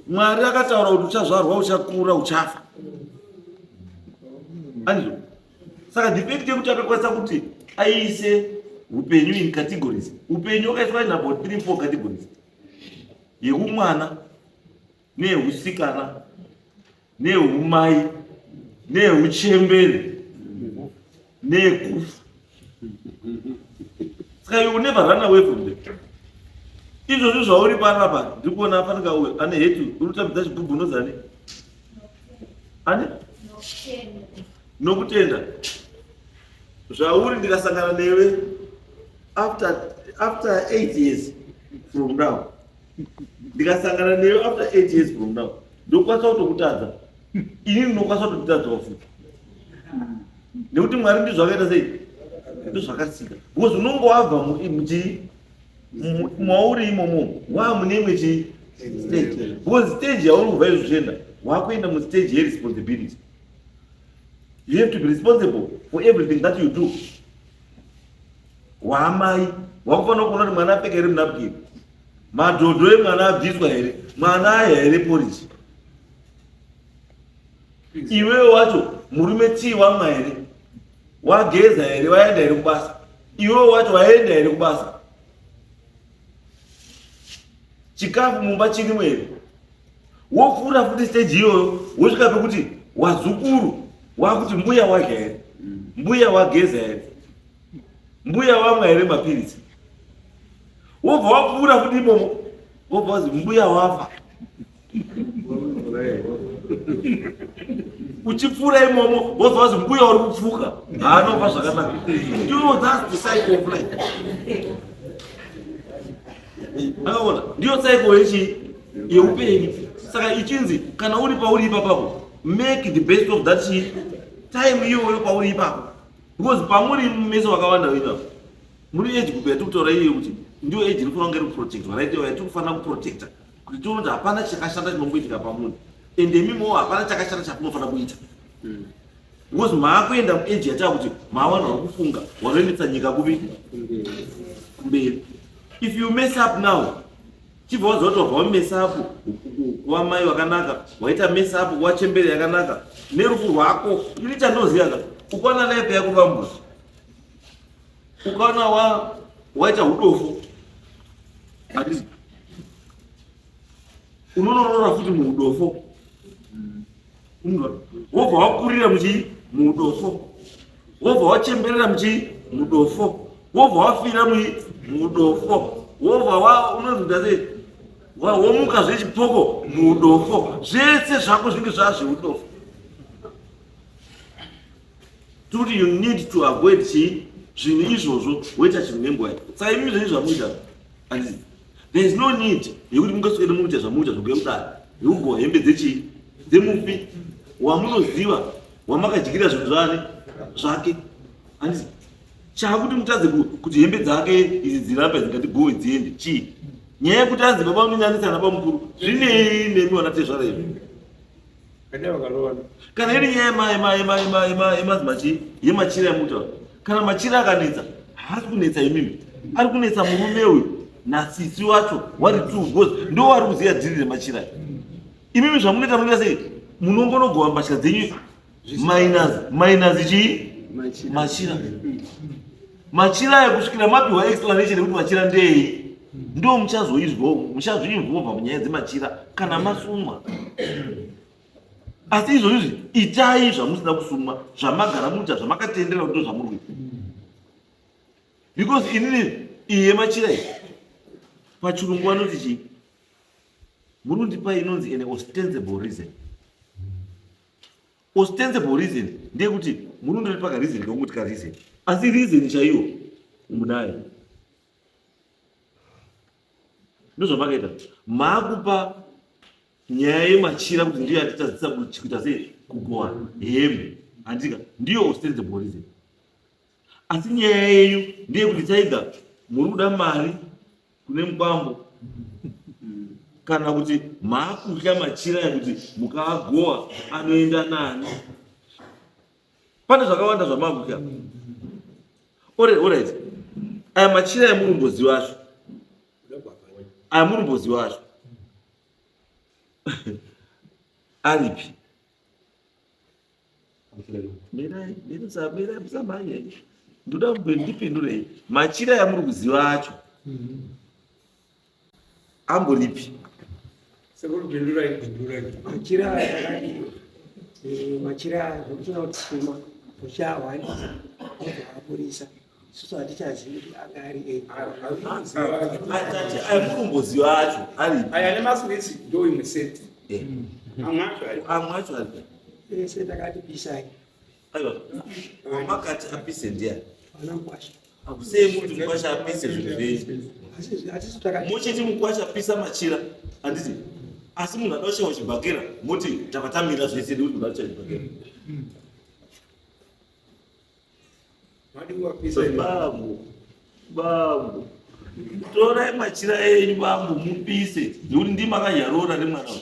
Mwari akataura kuti uchazvarwa, uchakura, uchafa. Andizvo? Saka the fact yekuti akakwanisa kuti aise upenyu in categories. Upenyu wakaiswa in about 3 4 categories, yeumwana, nehusikana, nehumai, nehuchembere, nekufa. Saka you will never run away from them. Izvozvo zvauri panapa, ndiri kuona fanika uyo ane heti, uri kutambidza chigubhu, unozani ane nokutenda zvauri. Ndikasangana newe after 8 years from now, ndikasangana newe after 8 years from now, ndokwanisa kutokutadza. Ini ndinokwanisa kutokutadzawo futi, nekuti Mwari ndizvo akaita sei, ndozvakasika, because unonge wabva muchii mauri imomo, waa mune imwe chii stage, because stage yauri kubva izvo zvienda, wakuenda mustage yeresponsibility. You have to be responsible for everything that you do. Waamai, wakufanira kuona kuti mwana apfeka here munapkin, madhodho emwana abviswa here, mwana aya here porridge, iwewe wacho murume tii wamwa here, wageza here, waenda here kubasa, iwewe wacho waenda here kubasa, chikafu mumba chirimo here. Wopfuura futi stage iyoyo, wosvika pekuti wazukuru wakuti mbuya wadya here, mbuya wageza here, mbuya wamwa here mapiritsi. Wobva wapfuura futi imomo, wobva wazi mbuya wafa. Uchipfuura imomo, wobva wazi mbuya uri kupfuka, haanofa zvakanaka. You know, that's the cycle of life. Akaona ndiyo cycle yechi yeupenyu. Saka ichinzi kana uri pauri ipapapo, make the best of that time iyoyo pauri ipapo, because pamuri mese wakawanda wenyu muri age group yatiri kutaura iyoyo, kuti ndiyo age inofanira kunge iri kuprotectwa, right? Yatiri kufanira kuprotecta kuti tione kuti hapana chakashata chinomboitika pamuri, ende imimowo hapana chakashata chamunofanira kuita, because maakuenda muage yataa kuti maavanhu vari kufunga, wanoendesa nyika kupi kumberi. If you mess up now, chibva waziva kuti wabva wamess up kuva mai vakanaka, waita mess up kuva chembere yakanaka nerufu rwako. Ini chandinoziva ka, ukaona life yako vambuzi, ukaona waita udofu, hatisi unonorora futi muudofo, wobva wakurira muchii muudofo, wobva wachemberera muchii mudofo, wobva wafira muudofo, wobva wa unonzi sei, womuka zvechipoko muudofo. Zvese zvako zvinge zvaa zveudofo. Tikuti you need to avoid chii zvinhu izvozvo, woita chinhu nenguva. Saka imi zvenyu zvamuita, handiti there is no need yekuti mungaswere mukuita zvamuita zvokuya kudare yekugowa hembe dzechii dzemufi wamunoziva wamakadyira zvinhu zvani zvake, handiti? Chakuti mutadze kuti hembe dzake idzi dzirambe dzingati gowe dziende chii? Nyaya yekuti anzi baba unonyanisa nabamukuru zvinei nemi vanatezvara izvi? Kana iri nyaya yemazimachi yemachira yemutaura, kana machira akanetsa, haasi kunetsa imimi, ari kunetsa murume uyu nasisi wacho wari two, because ndo wari kuziva dhiri remachira. Imimi zvamunoita, munoita sei? Munongonogova mbatya dzenyu minus chii machira, machira aya, kusvikira mapiwa explanation yekuti machira ndei. Ndo muchazviinvolva munyaya dzemachira kana masumwa. Asi izvozvizvi itai zvamusina kusumwa, zvamagara muita, zvamakatendera kuti ndo zvamuri kuita, because inini iyi yemachira iyi, pachirungu vanoti chii? Muri kundipa inonzi an ostensible reason. Ostensible reason ndeyekuti muri kundoripa kareason kekuti kareason, asi reason chaiyo munayo. Ndozvamakaita, maakupa nyaya yemachira kuti ndiyo yatitadzisa kuita sei kugowa hembe, handika? Ndiyo ostensible reason, asi nyaya yenyu ndeyekuti taiga muri kuda mari kune mukwambo, kana kuti maakutya machira ekuti mukaagowa anoenda nani. Pane zvakawanda zvamaakutya. Alright, aya machira emurumbozi wacho, aya murumbozi wacho aripi? Mirai, mirai, musamhanye. Ndoda ndipindurei machira yamuri kuziva acho amboripi? Sekuru pindurai, pindurai. Machira aya takati machira aya zvekuti unotsuma uchahwandisa wozoaburisa isusu hatichazivi kuti anga ari ei. Atati aya murumboziva acho aripi? Aya nemaswitsi ndo imwe seti. Amwe acho ari. Amwe acho aripi? Ese takati pisai. Aiwa, wamakati apise ndiani? Vana mukwasha. Sei muti mukwasha apise zvinhu zvenyu? Asi takati muchiti mukwasha apisa machira, handiti? Asi munhu ada kuchaiwa chibhakera moti takatamira zvese nekuti munhu ada kuchaiwa chibhakera. Madiwa pisa. Bambo, bambo, torai machira enyu bambo mupise nekuti ndimi makanyarora nemwana uyu.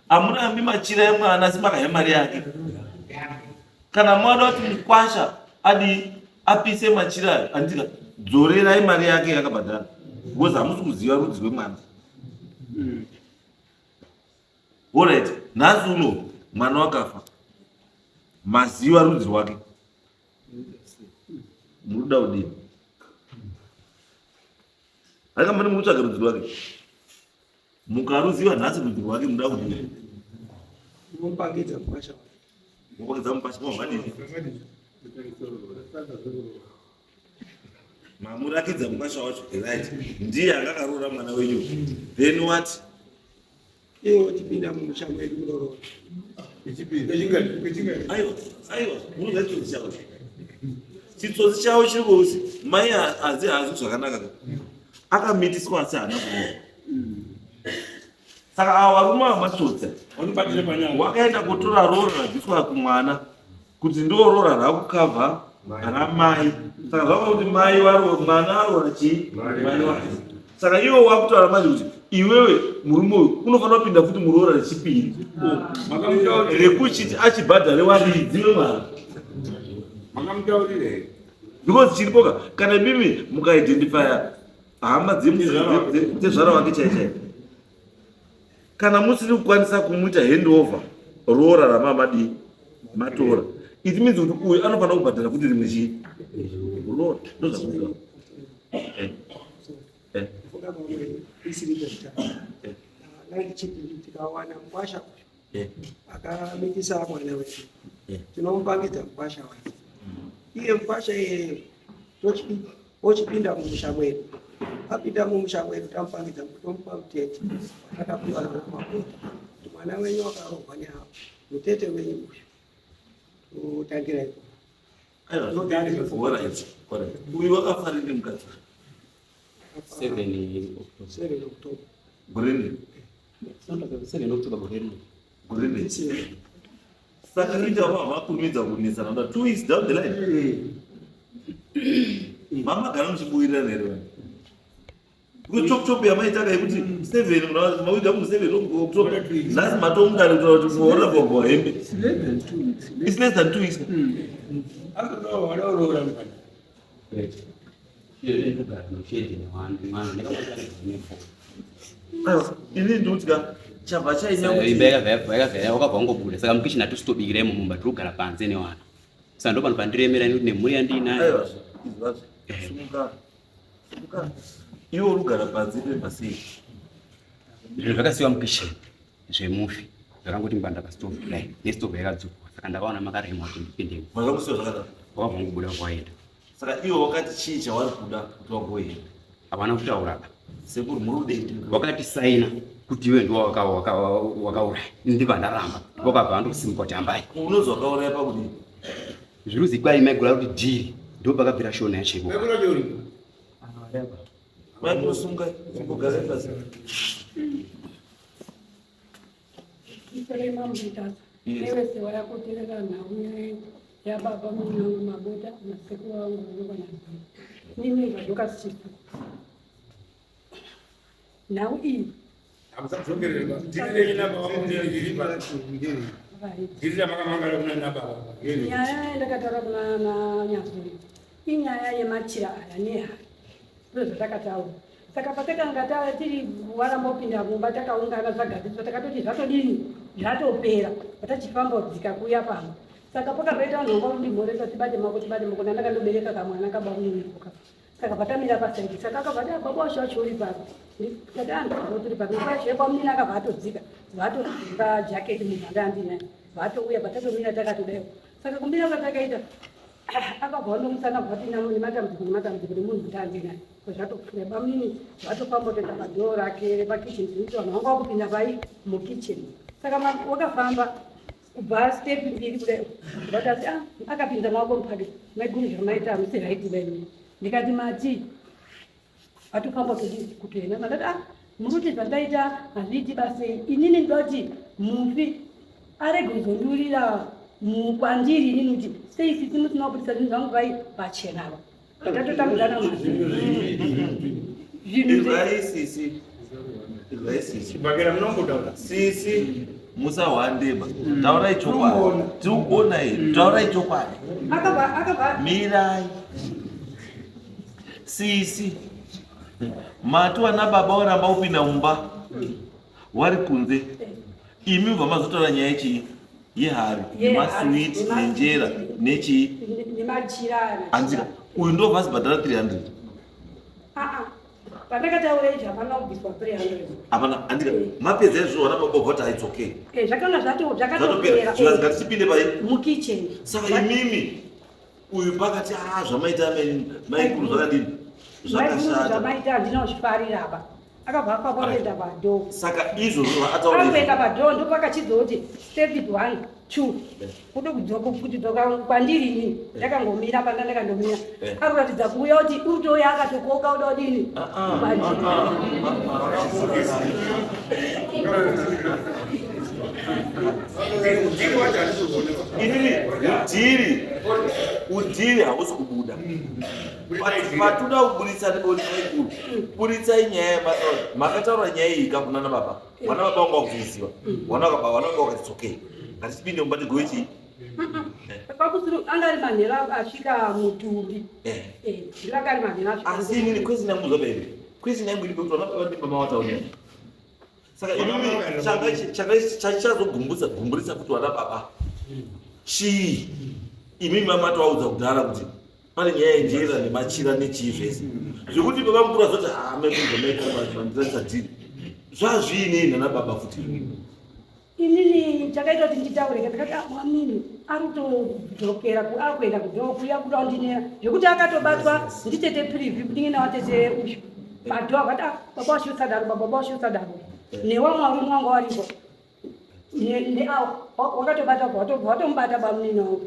Amurambi machira emwana asi makadya mari yake. Kana mwana kuti mukwasha adi apise machira ayo, andika dzorerai mari yake yakabhadhara because hamusi kuziva rudzi rwemwana. Alright, nhasi uno mwana wakafa, maziva rudzi rwake, muruda kudini? Haikambani muri kutsvaga rudzi rwake, mukaruziva nhasi rudzi rwake muda kudini? Mupangidza mukwasha wake. Mupangidza mukwasha wavadini? Mamurakidza mukwasha wacho, right? Ndiye anga akaroora mwana wenyu. Then what? Iye ochipinda mumusha mwedu munorora. Aiwa, aiwa, munoziva chitsotsi chavo. Chitsotsi chavo chiri kuusi mai hazi hazi zvakanaka ka. Akamitiswa asi haana kuroora. Saka ava varume ava matsotsi. Vanobatira panyanga. Wakaenda kotora roora rabviswa kumwana kuti ndo roora rakukavha ramai. Saka zvava kuti mai varo mwana aroora chii? Mai wake. Saka iwe wakutaura manje kuti iwewe murume uyu unofanira kupinda futi muroora rechipiri Makamutaurira. rekuchiti achibhadhare waridzi wemwana. Makamutaurira here? Because chiripoka kana imimi mukaidentifya hama dzezvara wake chai chai, kana musiri kukwanisa kumuita handover roora ramamadii matora, it means kuti uyu anofanira kubhadhara futi rimwe chii roora. Ndozvakuziva. Funga pamwe isiri pekutanga. Ngandichipindi tikawana mukwasha uyu akamitisa mwana wedu, tinomupangidza mukwasha wake. Iye mukwasha iyeye ochipinda mumusha mwedu. Apinda mumusha mwedu tamupangidza, tomupa mutete watakapiwa nana Mabota kuti mwana wenyu wakarohwa neavo mutete wenyu uyu, totangira ikoko. Alright, alright. Uyu wakafarire mukadzi 7 October. 7 October. Gore rino? 7 October gore rino. Gore rino. Saka ita vakurumidza kunetsana da 2 weeks down the line mamagara muchibudirana here vanhu? Because chop chop yamaitaka yekuti 7 mawiga mu 7 October, nhasi matomudare kutaura kuti muorora kuwagwa hembe. It's less than 2 weeks. Azodawo wadaroora mufana. Ndogara mushedhi nemwana ndakamutanefo. Aiwa, ini ndikuti ka chabva chainya Imba yakavhaya wakabva wangobuda, saka mukichini hatisitobikira imo mumba, tiri kugara panze newana, saka ndo pano pandiremera nekuti nemhuri yandiinayo. Aiwa, izvazvo sumuka, sumuka iwe uri kugara panze pemba sei? Zvinhu zvakasiyiwa mukichini zvemufi zvakangoti ngwanda pastovhu kudai, nestovhu yakadzurwa, saka ndakaona makarema kuti ndipindemo. Makamusiwa zvakadaro? Wakabva wangobuda kwaenda. Saka iwe wakati chii chavari kuda kuti wagoenda? Havana kutaura pa. Sekuru, muri kudei? Wakati saina kuti iwe ndiwo wakauraya, ndibva ndaramba, wakabva andosimuka kuti hambai. Unozi wakauraya pakudii? Zviri kuzikwai maigura kuti dhiri, ndo pakabvira shona yacho ikoko. Maikura chori. Mai munosunga kumbogara pasi. Itorei mamutasa. Yes. Nevese vayakuterera nhau yababa munangu Mabota nasekuru vangu vanokwanazii. Nini zvadoka sichifu. Nhau iyi Hamusadzokererwa. Dhiri renyu nababa muneri pa. Dhiri ramakamangara kuna nababa. Nyaya yandakataura kuna Nanyazuri inyaya yemachira aya nehari, ndo zvatakataura. Saka patakanga tiri warambopinda mumba, takaungana, zvagadziswa, takatoti zvatodini, zvatopera. Patachifamba kudzika kuya pano. Saka pakazoita vanhu vanga kundimhoresa, tibate maoko, tibate maoko, ndandakandobereka kamwana kabamunini ka. Saka patamira pasaidi, saka akabva ati, "Ah, baba wacho wacho uri papi?" Ndikati, "Ah, baba tiri papi." Pacho bamunini akabva atodzika, vatobva jaketi munhu anga andinaye, vatouya patatomira takatodaiwo. Saka kumira kwatakaita, akabva wandomusana bva ati, nematambudziko, nematambudziko nemunhu ndandinaye zvatopfuura. Bamunini vatofamba kutoenda padhoo rake repakitchen, zvinoiti vanhu vanga vakupinda vai mukitchen. Saka wakafamba kubva step mbiri kudai, vakati, "Ah," akapinza maoko mupake, "Maiguru, zvamaita hamusi right dai." Ndikati, "Mati?" Atofamba kutoenda. Ndakati, "Ah, muri kuti zvandaita hazviiti basei? Inini ndoti mufi arege kuzondurira kwandiri inini kuti sei sisi musina kubudisa zvinhu zvangu vai pachenava." Tatotambudzana mazvinhu. Izvai sisi, izvai sisi. Chibhakera munombotaura. Sisi, musahwandeba, taurai chokwadi, tiri kuona here? Taurai chokwadi. Akabva Mirai sisi, mati wana baba waramba upinda mumba wari kunze, imi mubva mazotaura nyaya yechii? Yehari nemaswiti nenjera nechii? Nemachira. Anzika uyu ndo vhasibhadhara 300. Pandakataura izvi hapana kubviswa 300. Hapana, andika mapedza izvo wana baba voti it's okay. Zvakanga zvatopera. Zvatopera. Zvikanzi ngatitipinde pai? Mukitchen. Saka imimi uyu pakati, a zvamaita maikuru zvakadini? Zvakashata. Zvamaita handina kuzvifarira apa. Akabva afamba kuenda padhoo. Saka izvozvo ataura izvo. Akuenda padhoo ndopakachizoti step one, two, kude kudzoka, kuti dzoka kwandiri inini ndakangomira panda ndakandomira. Akuratidza kuuya kuti uri kutouya akatokoka uda kudini kwandiri. Inini udhiri hausi kubuda. Patoda kuburitsa neboni, maikuru, buritsai nyaya yamataura. Makataura nyaya iyi kakunana baba, vana baba vangu vakuzoiziva, vana baba, vana baba vakati okay, ngatipinde mumba tigove chii. Pakusiri anga ari manheru asvika mutumbi. Ndiro anga ari manheru asvika. Asi inini kwesi yangu zvabairi, kwesi yangu iri pekuti vana baba ndibaba vataurira. Saka inini changa chachichazogumbusa gumburisa kuti vana baba chii, imimi mamatoaudza kudhara kuti pane nyaya yenjera nemachira nechii zvese, zvekuti baba mukuru azoti hamekuzomaitamandiratidza zvazviinei nana baba futi. Inini chakaita kuti nditaure, ndakati, "Ah, mwamini ari kutodzokera akuenda kudhoo kuya kuda kundinera," zvekuti akatobatwa nditete Privy, ndinge watete uyu padhoo, akati, "Ah, baba washo usadaro, baba washo usadaro." Newamwe varume wanga waripo neawo wakatobata, watomubata bamunini wangu.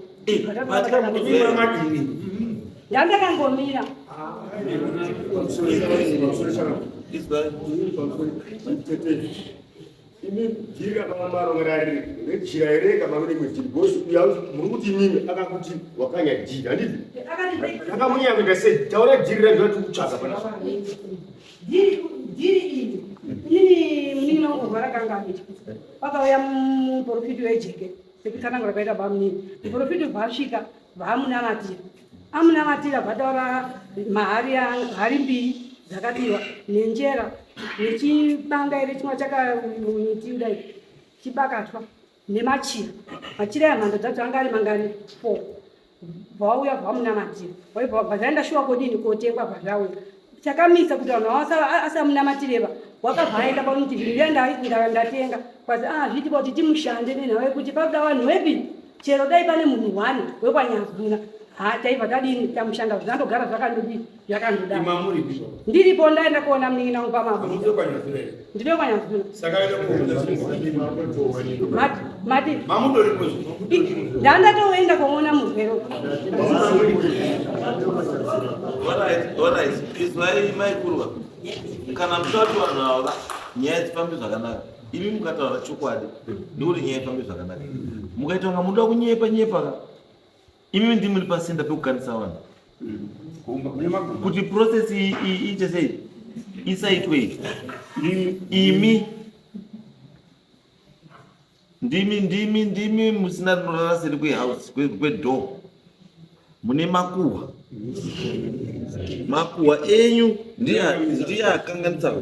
Madini? Ndandakangomira. Izwai. Imi dhiri ramamarongera riri rejira here kana mune imwe dhiri? Because uya muri kuti imimi akakuti wakanya dhiri, handiti? Akati Akamunyaya kuita sei? Taura dhiri racho ratiri kutsvaga panapa. Dhiri iri, inini munini wangu rwara kanga abiti, pakauya muprofiti wejeke sekutsanangura kwaita bamunini. Muprofiti bva asvika vaamunamatira, amunamatira, bvataura mahari hari mbiri dzakabiwa nenjera nechibanga ere chimwe chakaiti kudai chibakatwa nemachira. Machira aya mhando dzacho anga ari mangani? Four. Vauya vamunamatira, waibva bva zvaenda shuwa kodini kotengwa, bva zvauya. Chakamisa kuti vanhu asamunamatireva, wakabva aenda paunoti zvinhu ndatenga kwazi, ah, zviiti kuti timushande nenhau yekuti pakuda vanhu wepi, chero dai pane munhu one wekwanyazuna, ha, taibva tadini, tamushanda, zvandogara zvakandodini, zvakandodaro. Imamuripi? Ndiripo, ndaenda kuona munin'ina wangu pamabuda. Hamuzi kwanyazura here? Ndiri kwanyazuna. Saka enda kuuza. Mati mati? Mamudoripo. Ndandatoenda kuona murwere. Alright, izwai maikuruva, kana muchida kuti vanhu ava nyaya dzifambe zvakanaka, imi mukataura chokwadi ndikuti nyaya ifambe zvakanaka. Mukaita kunga munoda kunyepa nyepa ka, imimi ndimi muri pasenda pekukanisa vanhu Mune magumba. Kuti process iyi iite sei, isaitwe iyi, imi ndimi musina rinorara seri kwehouse kwedoor, mune makuhwa. Makuhwa enyu ndiye akanganisa.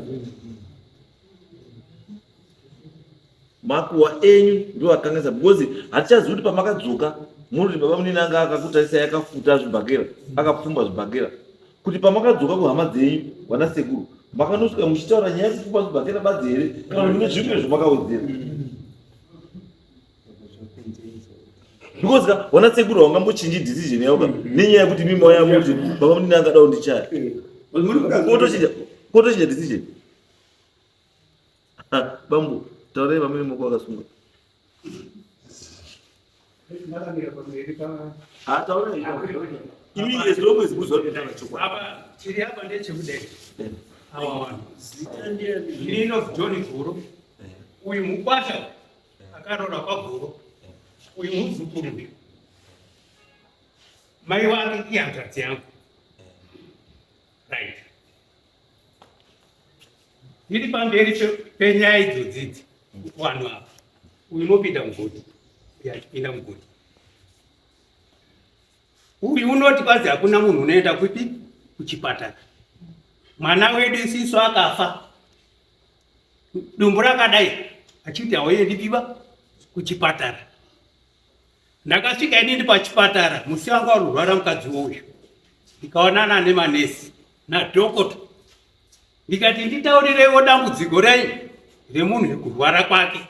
Makuhwa enyu ndiwo akanganisa, because hatichazivi kuti pamakadzoka. Munoti baba munini anga akakutarisai akafuta zvibhakera, akapfumba zvibhakera. Kuti pamakadzoka kuhama dzenyu vana sekuru, makanosvika muchitaura nyaya yekupfumba zvibhakera badzi here kana kuti mune zvimwe zvamakawedzera? Because ka vana sekuru havangambochinji decision yavo ka nenyaya yekuti mimi mauya muti baba munini angada kundichaya. Kotochinja kotochinja decision. Bambo, taurai vamwe moko vakasunga. Ah, taurai. Imi as long as muzwa kutaura chokwadi. Apa chiri apa ndechekudai. Awa wanhu. Ini inonzi John Goro. Uyu mukwasha akaroora kwaGoro. Uyu muzukuru uyu. Mai wake ihanzvadzi yangu. Right. Tiri pamberi penyaya idzodzidzi vanhu ava. Uyu unopinda mugodhi, uyu achipinda mugodhi. Uyu unoti kwanzi hakuna munhu unoenda kupi kuchipatara. Mwana wedu isisu akafa dumbu rakadai achiti hauendi piba kuchipatara. Ndakasvika inini pachipatara musi wanga warurwara mukadzi uyu, ndikaonana nemanesi nadhokota, ndikati nditaurireiwo dambudziko rei remunhu kurwara kwake.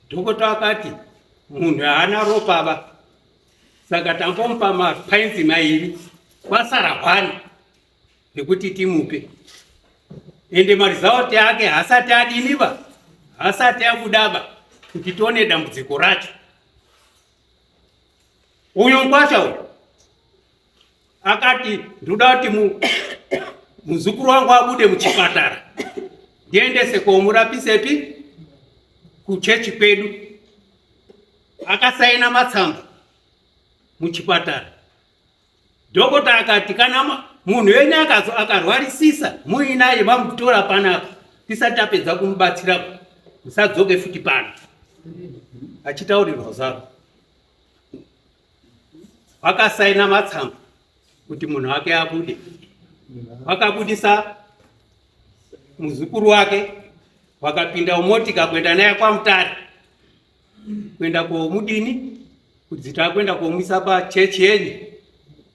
Dhokota akati munhu haana ropa ba, saka tambomupa mapainzi mairi kwasara hwani nekuti timupe ende marizauti ake hasati adiniba hasati abudaba kuti tione dambudziko racho uyu mkwasha uyu akati ndoda kuti muzukuru wangu abude muchipatara ndiendese komurapisepi kuchechi kwedu akasaina matsamba muchipatara Dhokota akati kana munhu wenyu akazo akarwarisisa muinaye mamutora panapa tisati tapedza kumubatsira musadzoke futi pano achitaurirwa zvaro vakasaina matsamba kuti munhu wake abude vakabudisa muzukuru wake wakapinda mumotika kuenda naye kwamutare kuenda komudini kudzi takuenda komuisa pachechi yenyu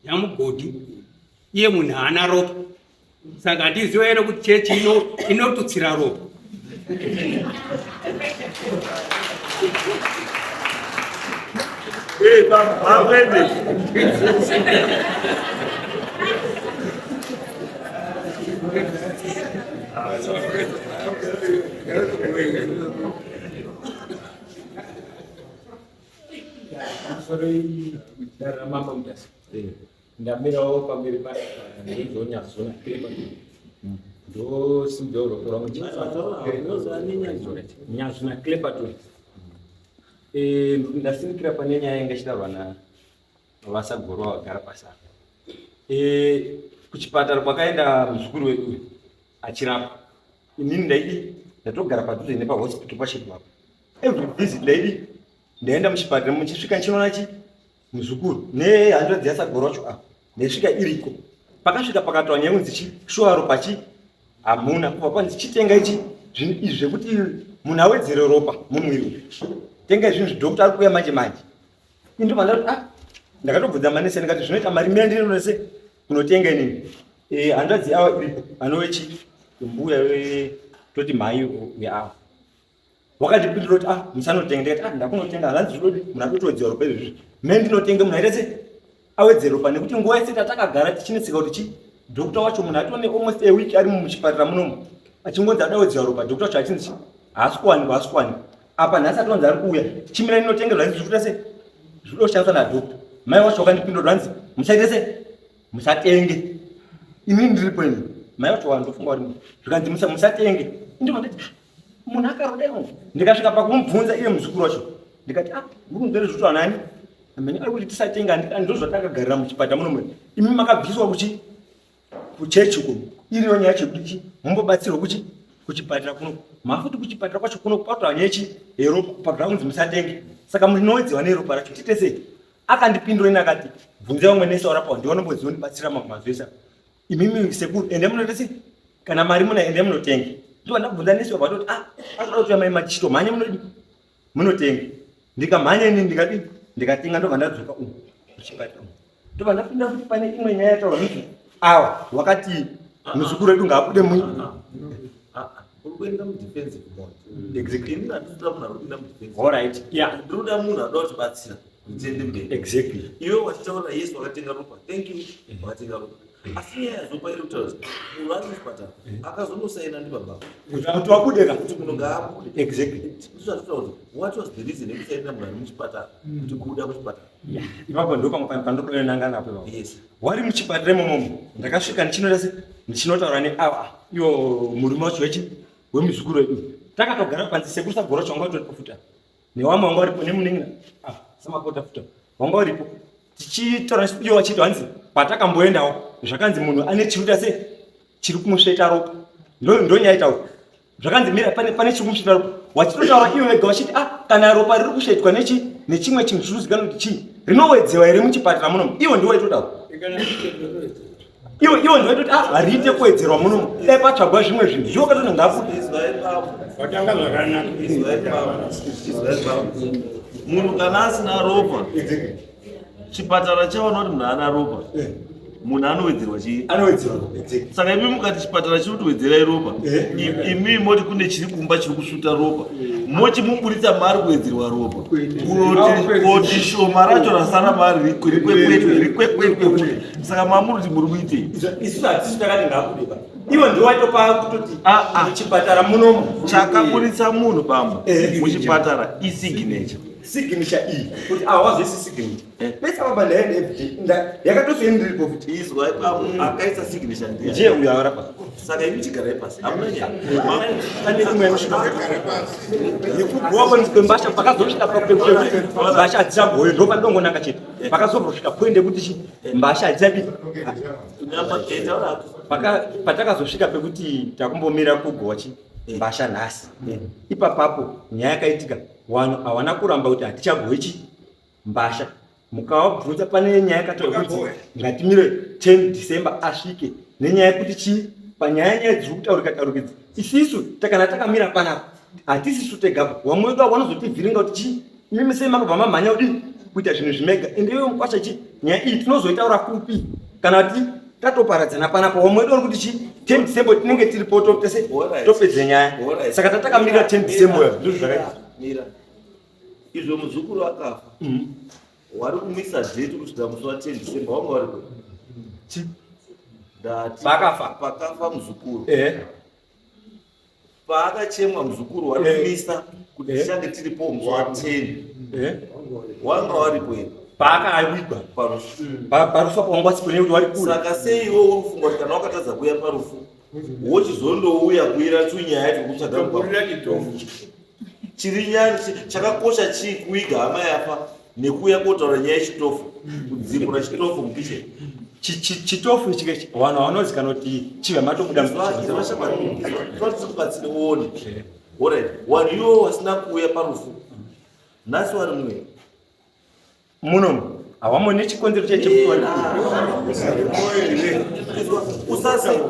yamugodhi iye munhu haana ropa saka handiziva here kuti chechi inotutsira ropa Hey, baba, Pamusoro ramambo Mutasa. Ndamirawo pamberi pa ndizonyazona ndosimudza ruoko rwangu nyazvina Clepaton. Ndasimukira pane nyaya yanga ichitaurwa na VaSagorwa vagara pasi apa. Kuchipatara kwakaenda muzukuru wedu uyu achirapwa. Inini ndaidi ndatogara padhuze nepahospital pachedu apo. Every visit ndaidi ndaenda muchipatara muchisvika ndichinoona chi muzukuru nehanzvadzi yasagoro wacho apo ndaisvika iriko. Pakasvika pakataura nyaya yekunzi chi shuwa ropa chi hamuna kubva kwanzi chitenga ichi zvinhu izvi zvekuti munhu awedzere ropa mumwiri tenga zvinhu zvidokta ari kuuya manje manje Ini ndobva ndati ah ndakatobvunza manese ndikati zvinoita mari mira ndinonese kunotenga inini. Eh hanzvadzi awa iripo anove chi mbuya toti mhai weawa. Wakandipindura kuti ah musanotenga ndikati ah ndakunotenga hanzvadzi zvinodi munhu atotowedzera ropa izvozvi. Mhe ndinotenga munhu aita se awedzere ropa nekuti nguva yese tatakagara tichinetseka kuti chi doctor wacho munhu atone almost a week ari muchipatara munomu achingonzi adawedzera ropa doctor wacho achinzi haasi kuwanikwa haasi kuwanikwa apa nhasi atonzi ari kuuya chimira ndinotenga zvanzi zvikuita se zvikuda kushandiswa nadoctor mai wacho wakandipindura zvanzi musaite se musatenge inini ndiripo ini mai wacho wandofunga uri zvikanzi musatenge ndikati munhu akaroda iwo ndikasvika pakumubvunza iye muzukuru wacho ndikati ah muri kunzwere zvikuitwa nani amene ari kuti tisatenga ndozvatakagarira muchipatara muno mwe imi makabviswa kuchi kuchechi uko iriyo nyaya yacho yekuti chi mumbobatsirwa kuchi kuchipatara kuno mafuti kuchipatara kwacho kuno kwatwa nyaya chi yeropa pagrounds musatenge saka munowedzerwa neropa racho tiite sei akandipindura ini akati bvunzai vamwe nese warapa ndiwo nomboziva ndibatsira mamwe mazwi ese imimi sekuru ende munoita sei kana mari muna ende munotenge ndiwa ndabvunza nese wabva toti ah akuda kuti amai machitomhanya munodi munotenga ndikamhanya ini ndikadii Ndikatenga ndobva ndadzoka umu muchipatara umu. Ndobva ndapinda futi pane imwe nyaya yataurwa nzi awa wakati muzukuru wedu ngaabude mu Uri kuenda mudefensive mode. Exactly. Ini handisi kuda munhu ari kupinda mudefensive. All right. Yeah. Ndiri kuda munhu anoda kutibatsira kuti tiende mberi. Exactly. Iwe wachitaura yes wakatenga ropa. Thank you. Wakatenga ropa. Asi nyaya yazopa iri kutaura kuti munhu ari muchipatara akazonosaina ndibaba. Kuti wabude ka? Kuti munhu ngaabude. Exactly. Ndizvo zvatotaura kuti what was the reason yekusainira munhu ari muchipatara kuti kubuda kuchipatara. Yeah. Ipapo ndo pamwe pandodananga napo ipapo. Yes. Wari muchipatara imomo ndakasvika ndichinoita se ndichinotaura neawa iwo murume wacho wechi wemuzukuru wedu. Takatogara panze sekuru sagora wacho wanga utoripo futi apa. Newamwe wanga uripo nemunin'ina. Ah, samakota futi. Wanga uripo. Tichitaura iwo wachiti hanzi patakamboendawo zvakanzi munhu ane chiruta se chiri kumusveta ropa. Ndo ndonyaya itaura. Zvakanzi mira pane pane chiri kumusveta ropa. Wachitotaura iwe wega wachiti ah kana ropa riri kusvetwa nechi nechimwe chinhu chiri kuzikanwa kuti chii rinowedzewa here muchipatara munomu. Iwo ndiwo waitotaura. Iwo iwo ndiwo waitoti ah hariite kuwedzerwa munomu. Dai patsvagwa zvimwe zvinhu. Ndiwo wakatoti ngabude. Watanga zvakanaka. Munhu kana asina ropa chipatara chaona kuti munhu haana ropa munhu anowedzerwa chii? Anowedzerwa. Saka imi mukati chipatara chiri kutiwedzerai ropa, imi moti kune chiri kumba chiri kusvuta ropa, mochimuburitsa maari kuwedzerwa ropa, koti shoma racho rasara maari rikwekwekwetwe rikwekwekwetwe. Saka mamuri kuti muri kuitei? Isusu hatisi takati ngaabude ba. Iwe ndiwe waitopa kutoti muchipatara munomu. Chakaburitsa munhu bambo muchipatara isignature. Signature iyi kuti awa wazoisa signature. Pese apa ndaenda everyday nda yakatoswa ini ndiripo futi. Izwa ipapo akaisa signature ndiye. Ndiye uyo arapa. Saka imi chigarai pasi. Hamuna nyaya. Pane imwe yanosvika yekugowa kwembasha pakazosvika pekuti mbasha hadzichagowe ndo pandongonanga chete. Pakazosvika point yekuti chi mbasha hadzichadi. Patakazosvika pekuti takumbomira kugowa chi mbasha nhasi. Ipapapo nyaya yakaitika vanhu hawana kuramba kuti hatichagowe chi mbasha. Mukavabvunza pane nyaya yakataurwa kuti ngatimire 10 December asvike nenyaya yekuti chii panyaya nyaya dziri kutaurika taurika idzi isisu takana takamira panapa hatisisu tega vamwe vedu avo vanozotivhiringa kuti chii imimi sei makabva mamhanya kudii kuita zvinhu zvimega ende iwe mukwasha chii nyaya iyi tinozoitaura kupi kana kuti tatoparadzana panapa vamwe vedu vari kuti chii 10 December tinenge tiripo tese topedze nyaya saka tatakamira 10 December ndizvo zvakaita. Mira. Izvo muzukuru akafa. Wari kumisa date kusvika musi wa 10 December wanga wari kupi? Ndati Pakafa. Pakafa muzukuru. Paakachemwa muzukuru wari kumisa kuti tichange tiripo musi wa 10. Wanga waripo here? Paakawigwa. Parufu. Parufu apo wanga wasipo nekuti wari kure. Saka sei iwe uri kufunga kuti kana wakatadza kuuya parufu wochizondouya kuira tunyaya twekutsvaga mugwagwa? Chiri nyaya chakakosha chii kuiga hama yafa nekuuya kotaura nyaya yechitofu, kudzipura chitofu mukitchen. Chitofu ichi kechi vanhu vanozikanwa kuti chibva matobuda mukitchen. Tikubatsire uone. Alright, vanhu ivo vasina kuuya parufu nhasi vari mumwe muno hawamoni chikonzero chechekuti vari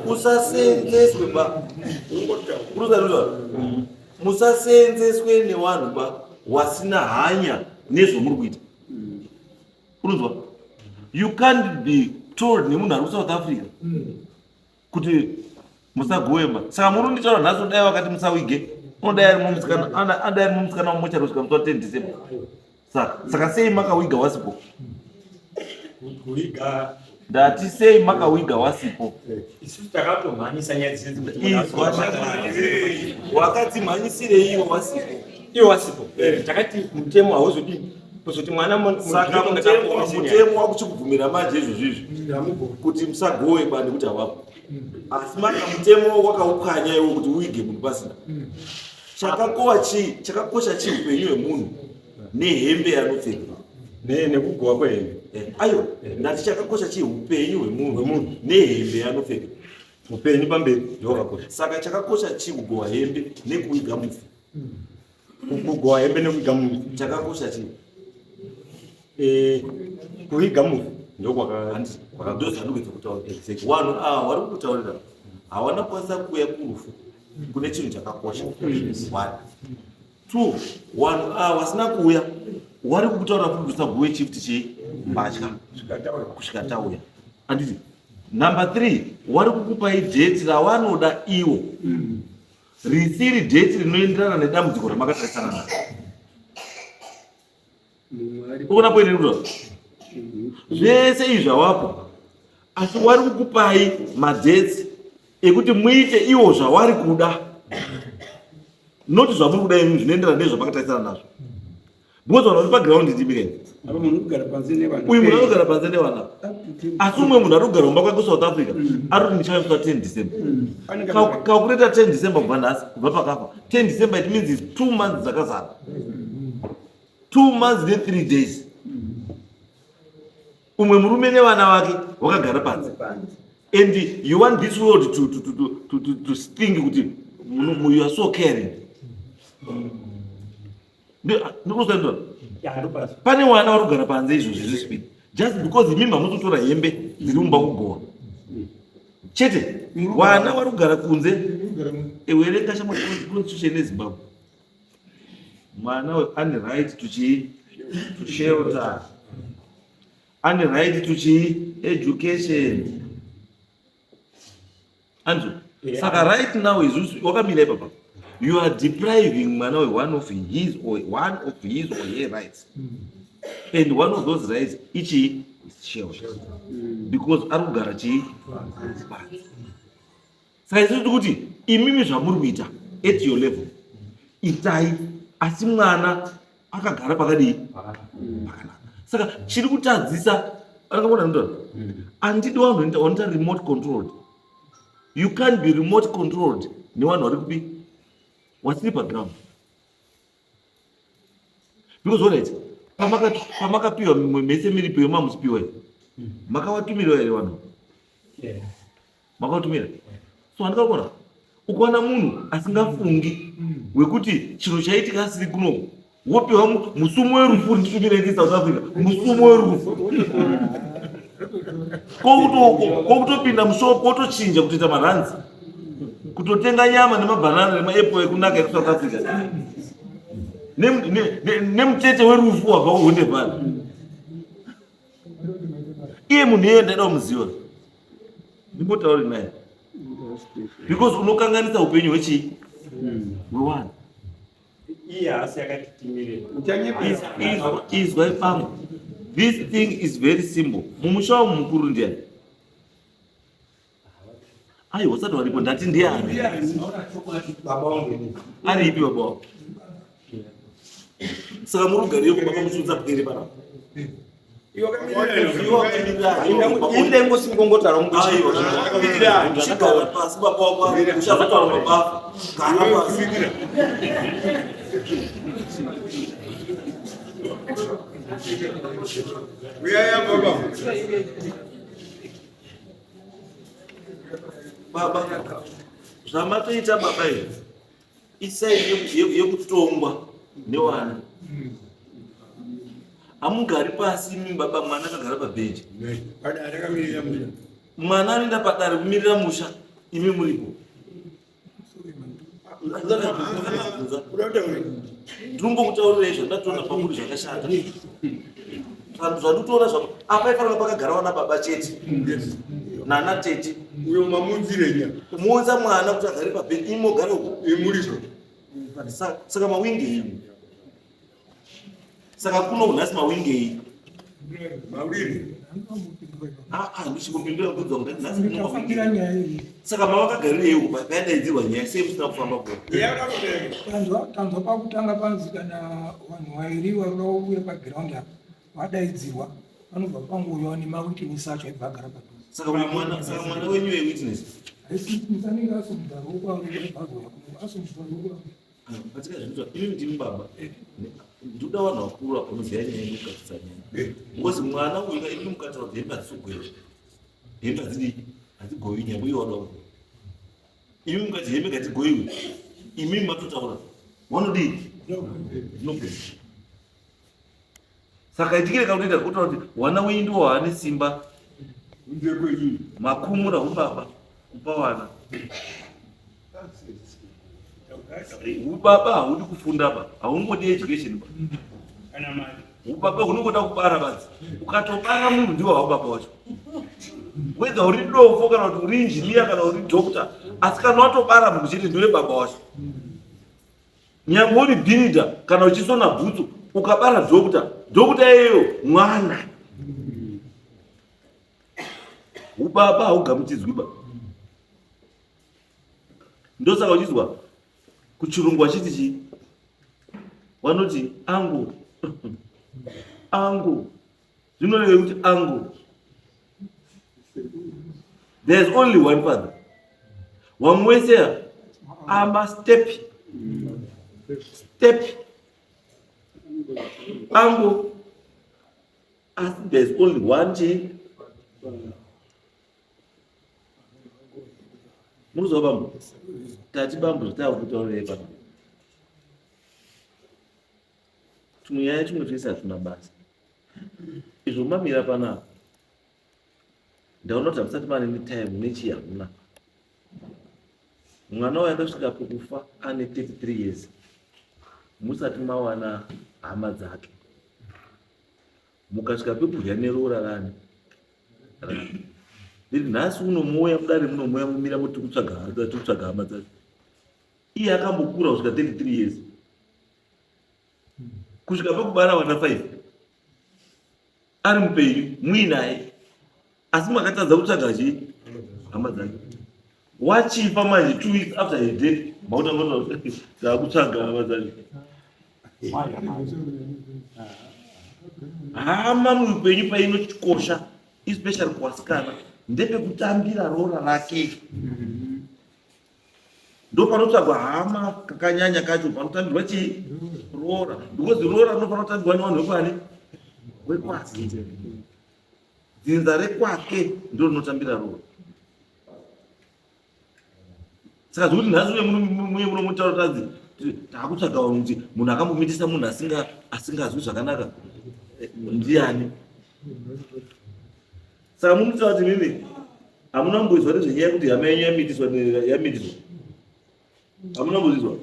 Usasenzeswe ba. Uruza Musasenzeswe nevanhu ba wasina hanya nezvomuri kuita. Urunzwa? You can't be told nemunhu ari kuSouth Africa kuti musagoema. Saka muri kunditaura nhasi kudai vakati musawige. Unodai ari mumusikana, adai ari mumusikana wamochari kusvika musi wa 10 December. Saka sei makawiga wasipo? Kuwiga. Ndati sei makawiga wasipo? Isusu takatomhanyisa nyaya dzese kuti munhu Izwa shamwari. Wakadzimhanyisirei iwe wasipo? Iwe wasipo. Takati mutemo hauzodini kuzoti mwana Saka mutemo wakuchikubvumira manje izvozvo izvi kuti musagowe ba nekuti havapo. Asi maka mutemo wakaupwanya iwe kuti uige munhu pasina. Chakakowa chii? Chakakosha chii upenyu hwemunhu nehembe yaanopfeka? Nekugowa kwehembe. Aiwa, ndati chakakosha chii upenyu hwemunhu nehembe yaanopfeka? Upenyu pamberi ndiwo wakakosha. Saka chakakosha chii kugowa hembe nekuiga mufi? Kugowa hembe nekuiga mufi. Chakakosha chii? Kuiga mufi ndokwaka Ndo zvandikuedza kutaura. Vanhu ava vari kukutaurira hawana kukwanisa kuuya kurufu kune chinhu chakakosha. 1. 2, vanhu ava vasina kuuya Wari kukutaura futi kuti usagowe chief tichi mbatya kusvika tauya. Anditi number 3 wari kukupai date rawanoda iwo. Risiri date rinoenderana nedambudziko ramakatarisana naro. Uona point iri kutaura? Zvese izvi havapo asi wari kukupai madates ekuti muite iwo zvawari kuda not zvamuri kuda imi zvinoenderana nezvamakatarisana nazvo because vanhu vari paground ndimi kai uyu munhu anogara panze nevana asi umwe munhu ari kugara kumba kwake kusouth africa ari kuti ndichauya kusa 10 december kakureta 10 december kubva nhasi kubva pakafa 10 december it means is 2 months dzakazara 2 months ne 3 days umwe murume nevana vake wakagara panze and you want this world to think kuti you are so caring. Ndikusaendora pane wana vari kugara panze izvo zviri speak just because imimi hamutotora hembe dziri mumba kugowa chete. Wana vari kugara kunze. Ewerenga shamwa constitution yeZimbabwe. Mwana uyu ane right to chii? To shelter. Ane right to chii? Education. Anzwa? Saka right now isusu wakamira ipapa, you are depriving mwana we one of his or her rights, and one of those rights ichii? Is shelter, because ari kugara chii? Panze. Saka isusu tiri kuti imimi zvamuri kuita at your level itai, asi mwana akagara pakadii? Pakanaka. Saka chiri kutadzisa anakaona ndoda andidi vanhu vanoita remote controlled. You can't be remote controlled nevanhu vari kupi, wasiri paground, because alright, pamakapiwa mese miripo yemamuchipiwa makavatumirawo here vanhu? Makatumira. So handikakona ukaona munhu asingafungi wekuti chiro chaitika asiri kunoku, wopiwa musumo werufu, nditumire ndi South Africa musumo werufu, kwokutopinda mushopu wotochinja kutoita maranzi, kutotenga nyama nemabhanana nemaapple ekunaka ekuSouth Africa nemutete werufu wabva kuHonde Valley. Iye munhu iyeye ndaida kumuziva, ndimbotauri naye, because unokanganisa upenyu hwechii? Hwewanhu. Iye haasi akatitimire. Izwai pamwe, this thing is very simple. Mumusha wamo mukuru ndiani? Aiwa, usati waripo, ndati ndiani? Ari ipi baba wako? Saka muri kugariyo kubaba muchiudza pwere panapa. Chigara pasi baba wako, uchazotaura mabafa. Gara pasi. Uyaya baba. Baba, zvamatoita baba izvi isai yekutongwa newana. Hamugari pasi imi baba, mwana akagara pabhenji. Padare akamirira musha. Mwana anoenda padare kumirira musha, imi muripo. Ndinombokutaurirai zvandatoona pamuri zvakashata. Zvanditoona zva apa ifanira pakagara wana baba chete nana tete. Uyo mamudzirenya. Kumuudza mwana kuti agare pabhedi, imi mogara uko. Imuripo. Saka mawingei? Saka kuno nhasi mawingei? Mawiri. Ah, ndichingopindura kubvunza kuti nhasi kuno mawingei. Saka mavakagarirei uko payadaidzirwa nyaya, sei musina kufamba ko? Tanzwa pakutanga panzi kana vanhu vairi varoda kuuya pagiraundi apa vadaidzirwa, vanobva pangouyawo nemawitness acho aibva agara padhuze. Saka uyu mwana, saka mwana wenyu wewitness. Haisi witness, anenge asumudza ruoko, aibva azouya kuno asumudza ruoko. Patika zvinoitwa, imi ndimi baba. Ndikuda vanhu vakuru apa unoziva nyaya yekugadzirisa nyaya. Because mwana uyu ka, imi mukataura kuti hembe hadzisogwera. Hembe hadzidii? Hadzigovi nyaya uye wada kugowa. Imi mukati hembe ngadzigoiwe. Imi matotaura. Wanodii? Dzinogwera. Saka itikire kakutoita kutaura kuti wana wenyu ndiwo waane simba. Kunze kwenyu. Makumura ubaba kupa wana. Ubaba haudi kufunda ba, haungodi education ba. Kana mari. Ubaba hunongoda kubara badzi. Ukatobara munhu ndiwo haubaba wacho. Whether uri dofo kana kuti uri engineer kana uri doctor, asi kana watobara munhu chete ndiwe baba wacho. Nyangwe uri bhiridha kana uchisona bhutsu, ukabara doctor, doctor iyeyo mwana. Ubaba haugamuchidzwi ba. Ndosaka uchizwa kuchirungu achiti chii vanoti angu angu zvinoreve kuti angu there's only one father vamwe wese ama step step angu asi there's only one chii Murikuzwa bambo? Tati bambo zvatakutaurei pano. Tumwe tumwe twese hatuna basa. Izvo mamira panapa. Ndaona kuti hamusati mane netime nechii hamuna. Mwana uyu akasvika pakufa ane 33 years. Musati mawana hama dzake. Mukasvika pekudya neroora rani ndiri nhasi uno mouya mudare muno mouya mumira moti kutsvaga tikutsvaga hama dzacho iye akambokura kusvika 33 years kusvika pekubara vana 5 ari mupenyu muinaye asi makatadza kutsvaga chii hama dzake wachifa manje two weeks after her death mautanga kutsvaga hama dzacho hama muupenyu painokosha especially kuvasikana ndepekutambira roora rake ndopanotsvagwa hama kakanyanya kacho panotambirwa chii roora because roora rinofanira kutambirwa nevanhu vekwani wekwake dzinza rekwake ndo rinotambira roora saka zvekuti nhasi uye muye munomutaura tanzi taakutsvaga vanhu kuti munhu akambomitisa munhu asingazwi zvakanaka eh, ndiani saka munotaura kuti mimi hamuna kumboizwa nezvenyaya yekuti hama yenyu yamitiswa yamitiswa hamuna kumbozvizwa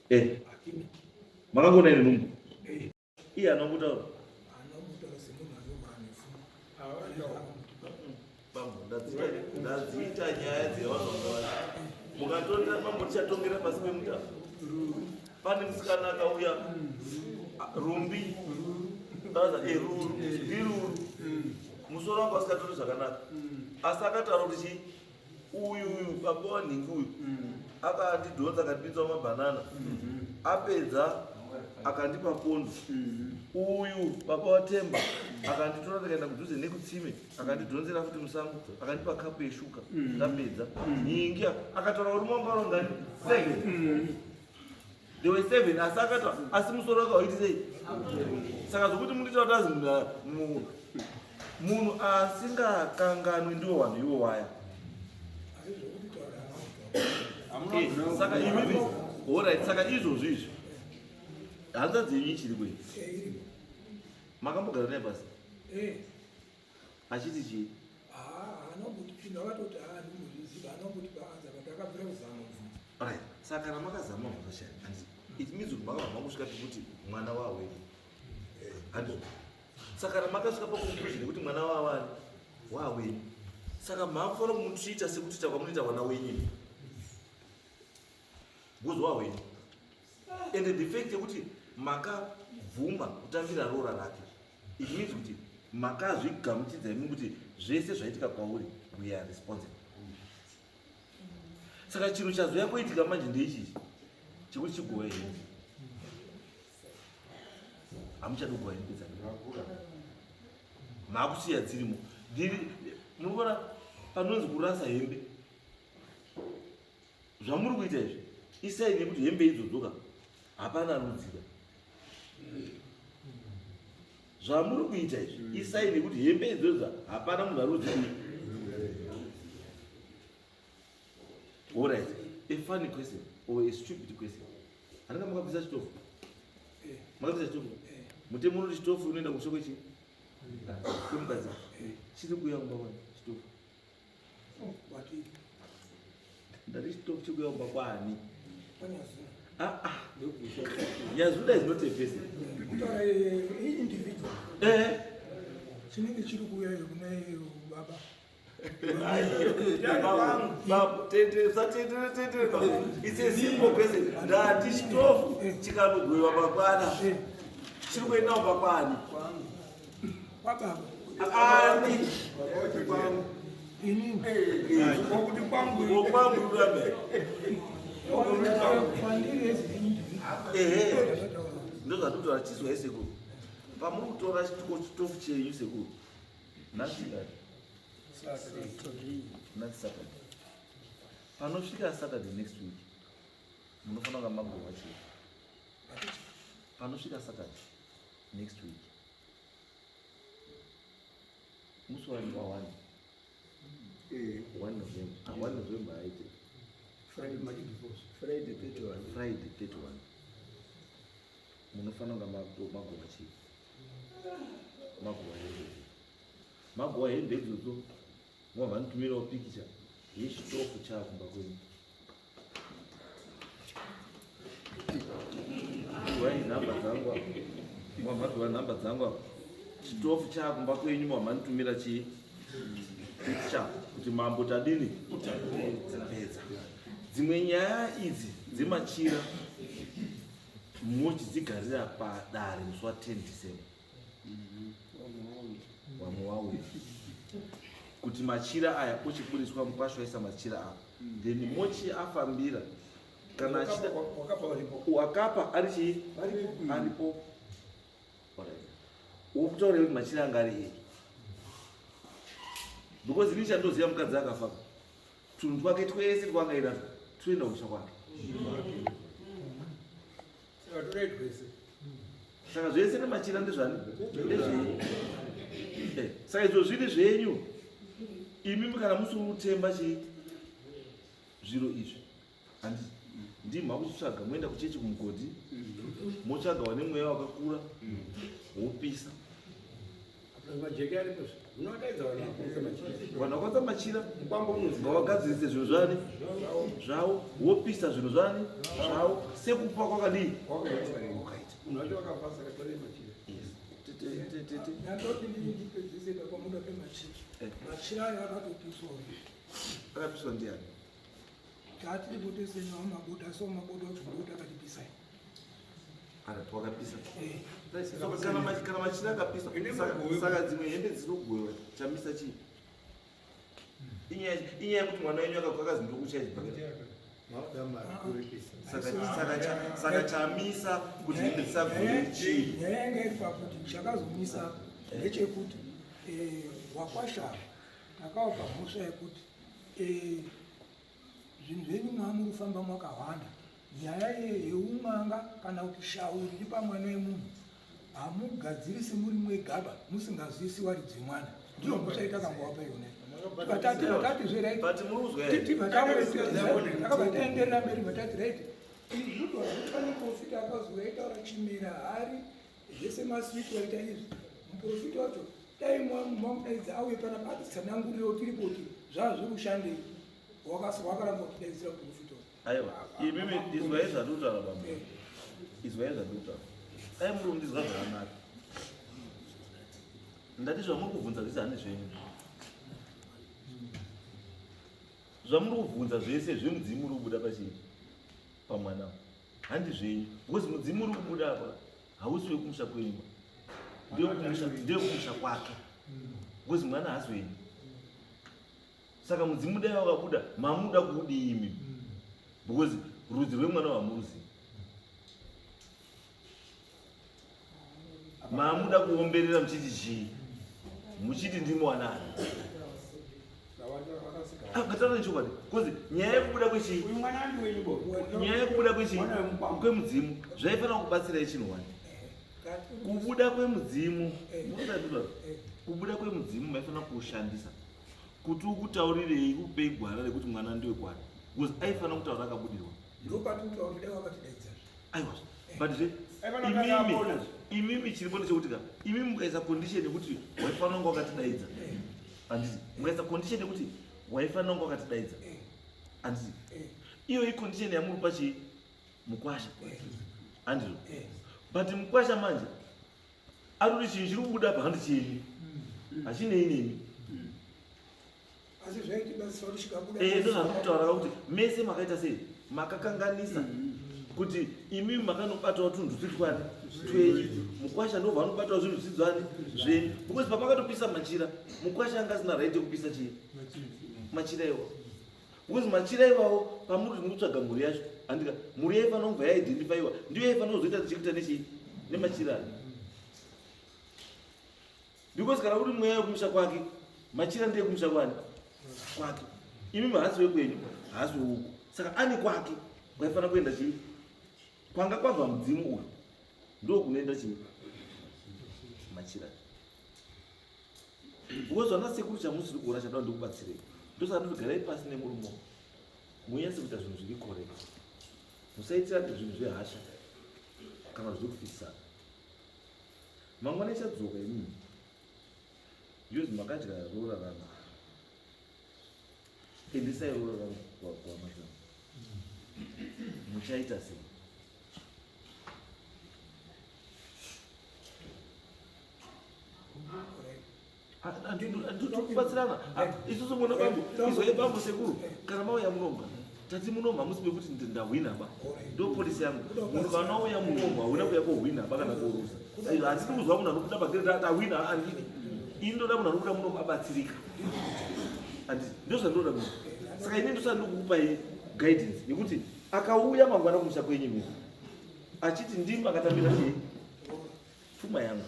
eh. makangona ine nhumbu eh. Iye anombutaura. Bambo, ndadziita nyaya dzevanhu vakawanda. Mukatonda bambo tichatongera pasi pemuta. Pane musikana akauya rumbi. Ndaza eh ruru, ndiruru. Musoro wangu asikatori zvakanaka. Asi akataura kuti chii? Uyu uyu baba wanhingi uyu akandidhonza akandipinza mabhanana apedza akandipa pondo uyu baba watemba akanditora ndikaenda kudhuze nekutsime akandidhonzera futi musango akandipa kapu yeshuka ndapedza nhingi akataura kuti mambaro ngani seven There were seven asi akata asi musoro wake hauiti sei saka zvokuti mundiita kuti azi munhu asingakanganwi ndiwo vanhu iwo waya eh, saka imimi orit saka izvozvo izvi hanzvadzi yenyu ichiri kwei makambogara naye pasi eh. Achiti chii? Right. Saka kana makazama zvakashaya it means kuti makabva kusvika pekuti mwana waweni handizvo saka kana makasvika paconclusion yekuti mwana wawani waweni saka makufanira kumutreata sekutreata kwamunoita vana wenyu because waweni and the fact yekuti makabvuma kutambira roora rake It means kuti makazvigamuchidza imi kuti zvese zvaitika kwauri we are responsible. Saka chinhu chazouya kuitika manje ndeichichi chekuti chigova hembe. Hamuchadi kugova hembe dzake. Makusiya dzirimo. Munoona panonzi kurasa hembe. Zvamuri kuita izvi isai nekuti hembe idzodzoka hapana anodzida. Zvamuri kuita izvi mm. isai nekuti hembe idzodza hapana munhu anodzida. All right. A funny question or a stupid question. Anenge makabvisa chitofu. Eh. Makabvisa chitofu. Eh. Mutemo unoti chitofu unoenda kushoko chi? Kwemukadzi. Eh. Chiri kuuya kumba kwani chitofu. Ndati chitofu chikuya kumba kwani? Ah ah. Nyazunda is not a person. Kutaura individual. Eh. Chinenge chiri kuuya kuna baba. It's a simple question. Ndati chitofu chikanogoyiwa mangwana chiri kuenda kumba kwani? Kwababa. Ani? Inini. Kwakuti kwangu. Kwangu urambe. Kwandiri as an individual. Ehe. Ndozvatinotaura chizwai sekuru. Pamuri kutora chitofu chenyu sekuru. Nhasi ngati? Nhasi Saturday. Panosvika Saturday next week munofanira kunga magohwa chii? Panosvika Saturday next week musi wa 1 1 November. Ah, 1 November haite. Friday 31. Friday 31. Munofanira kunga magohwa chii? Magohwa hembe. Magohwa hembe idzodzo mobva vanitumirawo pikicha yechitofu chaakumba kwenyu. Piwai nhamba dzangu apa. Mobva mapiwa nhamba dzangu apa. Chitofu chaakumba kwenyu mobva manitumira chii? Pikicha kuti mambo tadini? Tapedza. Dzimwe nyaya idzi dzemachira mochidzigarira padare musi wa 10 December. Vamwe wauya kuti machira aya ochiburitswa mukwasha waisa machira apa then mochi afambira kana achida wakapa ari chii aripo. Alright. Wokutaura kuti machira anga ari ei because ini chandoziva mukadzi akafa tunhu twake twese twaangaida tunoenda kumusha kwake. Saka zvese nemachira ndezvani? Ndezvenyu. Saka izvo zviri zvenyu. Imimi kana musiri kutemba chii zviro izvi handiti ndimi makuchitsvaga moenda kuchechi kumugodhi motsvaga wane mweya wakakura wopisa. Majeke aripo. Unodaidza vanhu vakwanisa machira. Vanhu vakwanisa machira ngavagadzirise zvinhu zvani zvavo wopisa zvinhu zvani zvavo sekupa kwakadii kwakaita. Munhu wacho akafa saka tore machira. Yes. Tete. Ndandoti ndipedzise pamuda pemachira. Machira ayo akatopiswa. Akapiswa ndiani? Tatiri kutese nawo mabuda so mabuda acho ndo takatipisai. Ara twakapisa. Saka kana machira akapisa saka dzimwe hembe dzinogoyiwa chamisa chii? Inyaya yekuti mwana wenyu akazi ndokuchaya chibhakera. Saka chamisa kuti hembe dzisagoyiwe chii? Nyaya yanga iri pakuti chakazomisa ndechekuti wakwasha takawapa mhosva yekuti zvinhu zvenyu mwamuri kufamba mwakahwanda. Nyaya yeumanga kana kuti shauri iri pamwana wemunhu hamugadzirisi muri mwegaba musingazivisi waridzi wemwana. Ndiyo mhosva yatakangowapa yona. Tikati right. But muri kuzwa here? Tibva takabva taenderera mberi bva tati right. Izvi pane muprofita akazouya aitaura chimera hari zvese maswiti waita izvi. Muprofita wacho dai mamudaidza auye panapa atitsanangurire tiripo kuti zvazviri kushandei. Wakaramba kutidaidzira muprofita wacho. Aiwa, imimi izwai zvandikutaura bambo. Izwai zvandikutaura. Dai muri kundizwa zvakanaka. Ndati zvamuri kubvunza zvese handi zvenyu. Zvamuri kubvunza zvese zvemudzimu uri kubuda pachii pamwana handi zvenyu because mudzimu uri kubuda apa hausi wekumusha kwenyu ndewekumusha kwake because mwana haasi wenyu. Saka mudzimu dai wakabuda mamuda kuudii imi because rudzi rwemwana wamuruzivi. Mamuda kuomberera muchiti chii? Muchiti ndimi wanani? Ngataura nechokwadi because nyaya yekubuda kwechii? Nyaya yekubuda kwechii? Kwemudzimu zvaifanira kubatsirai chinhu wani. Kubuda kwemudzimu, kubuda kwemudzimu maifanira kuushandisa kuti ukutaurirei kupei gwara rekuti mwana ndiwe kwani because aifanira kutaura akabudirwa. Ndopatutaura dai wakatidaidza. Aiwa. But zve imimi chiripo ndechekuti ka imimi mukaisa condition yekuti waifanira kunge wakatidaidza. Handiti mukaisa condition yekuti waifanira kunge wakatidaidza. Handiti iyo icondition yamuri pachii mukwasha. Handizvo. But mukwasha manje Ari kuti chinhu chiri kubuda apa handi chenyu. Hachinei nemi. Asi zvaitibatsira kuti chikabuda. Eh, ndozvandiri kutaura kuti mese makaita sei? Makakanganisa kuti imi makanobatawo tunhu tusiri twani twenyu. Mukwasha ndobva anobatawo zvinhu zvisiri zvani zvenyu. Because pamakatopisa machira, mukwasha anga asina right yekupisa chii? Machira iwawo. Because machira iwawo pamuri kuti muri kutsvaga mhuri yacho, handika mhuri yaifanira kubva yaidentifyiwa, ndiyo yaifanira kuzoita chekuita nechii? Nemachira aya. Because kana uri mweya wekumusha kwake, machira ndiye kumusha kwani? Kwake. Imi haasi wekwenyu, haasi weuko. Saka ane kwake kwaifanira kuenda chii? Kwanga kwabva mudzimu uyu ndokunoenda chii? Machira. Because vana sekuru chamusiri kuona chatoda ndikubatsirei. Ndosaka ndoti garai pasi nemurume munyatse kuita zvinhu zviri correct. Musaitira zvinhu zvehasha kana zvekufisana. Mangwana ichadzoka imimi. Yozi makadya roora rangu. Endesai roora rangu kuhama dzangu. Muchaita sei? Handikubatsirana isusu muna bambo izwai bambo sekuru kana mauya munomba tati munomba hamusi mekuti ndahwina ba ndo polisi yangu munhu kana auya munomba hauna kuya kohwina ba kana koruza handidi kuzwa munhu anobuda pagere tahwina handidi ini ndoda munhu anobuda munomba abatsirika handidi ndozvandoda munhu saka ini ndosati ndikukupai guidance yekuti akauya mangwana kumusha kwenyu mimi achiti ndimi akatambira chii pfuma yangu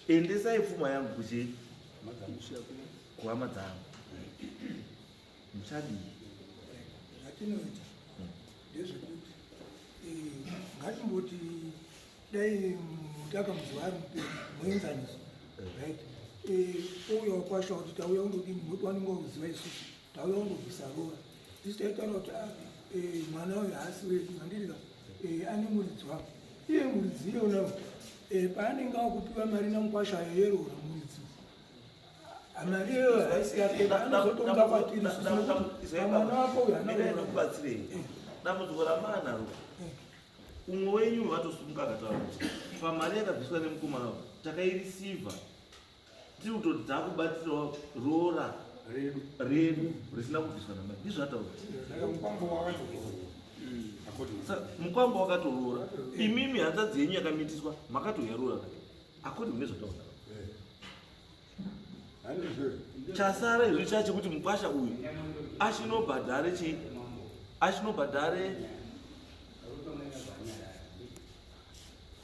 endesai pfuma yangu kuchii kuhama dzangu muchadii zvatinoita ndezvekuti eh, ngatimboti dai mutaka muzuva ari mupenyu muenzaniso right eh, ouya wakwasha kuti tauya undodini nokuti wanenge wakuziva isusu tauya undobvisa roora isu taitaura kuti ah, eh, mwana uyu haasi wedu handirika ane muridzi wako iye muridzi iyonawo paanenge akupiwa mari namukwasha yeroora muridzi mari iyoyo haisi yake anozotonga kwatiri mwana wako uyu anakubatsirei dambudziko ramaanaro umwe wenyu vatosunga akataura kuti pamari yakabviswa nemukomana takairisivha tiri kutoti dzakubatsirawo roora redu risina kubviswa namai ndizvo ataura mukwambo wakatoroora imimi hanzadzi yenyu yakamitiswa makatouya roora rake according nezvataura chasara izvo chacho chekuti mukwasha uyu achinobhadhare chii achinobhadhare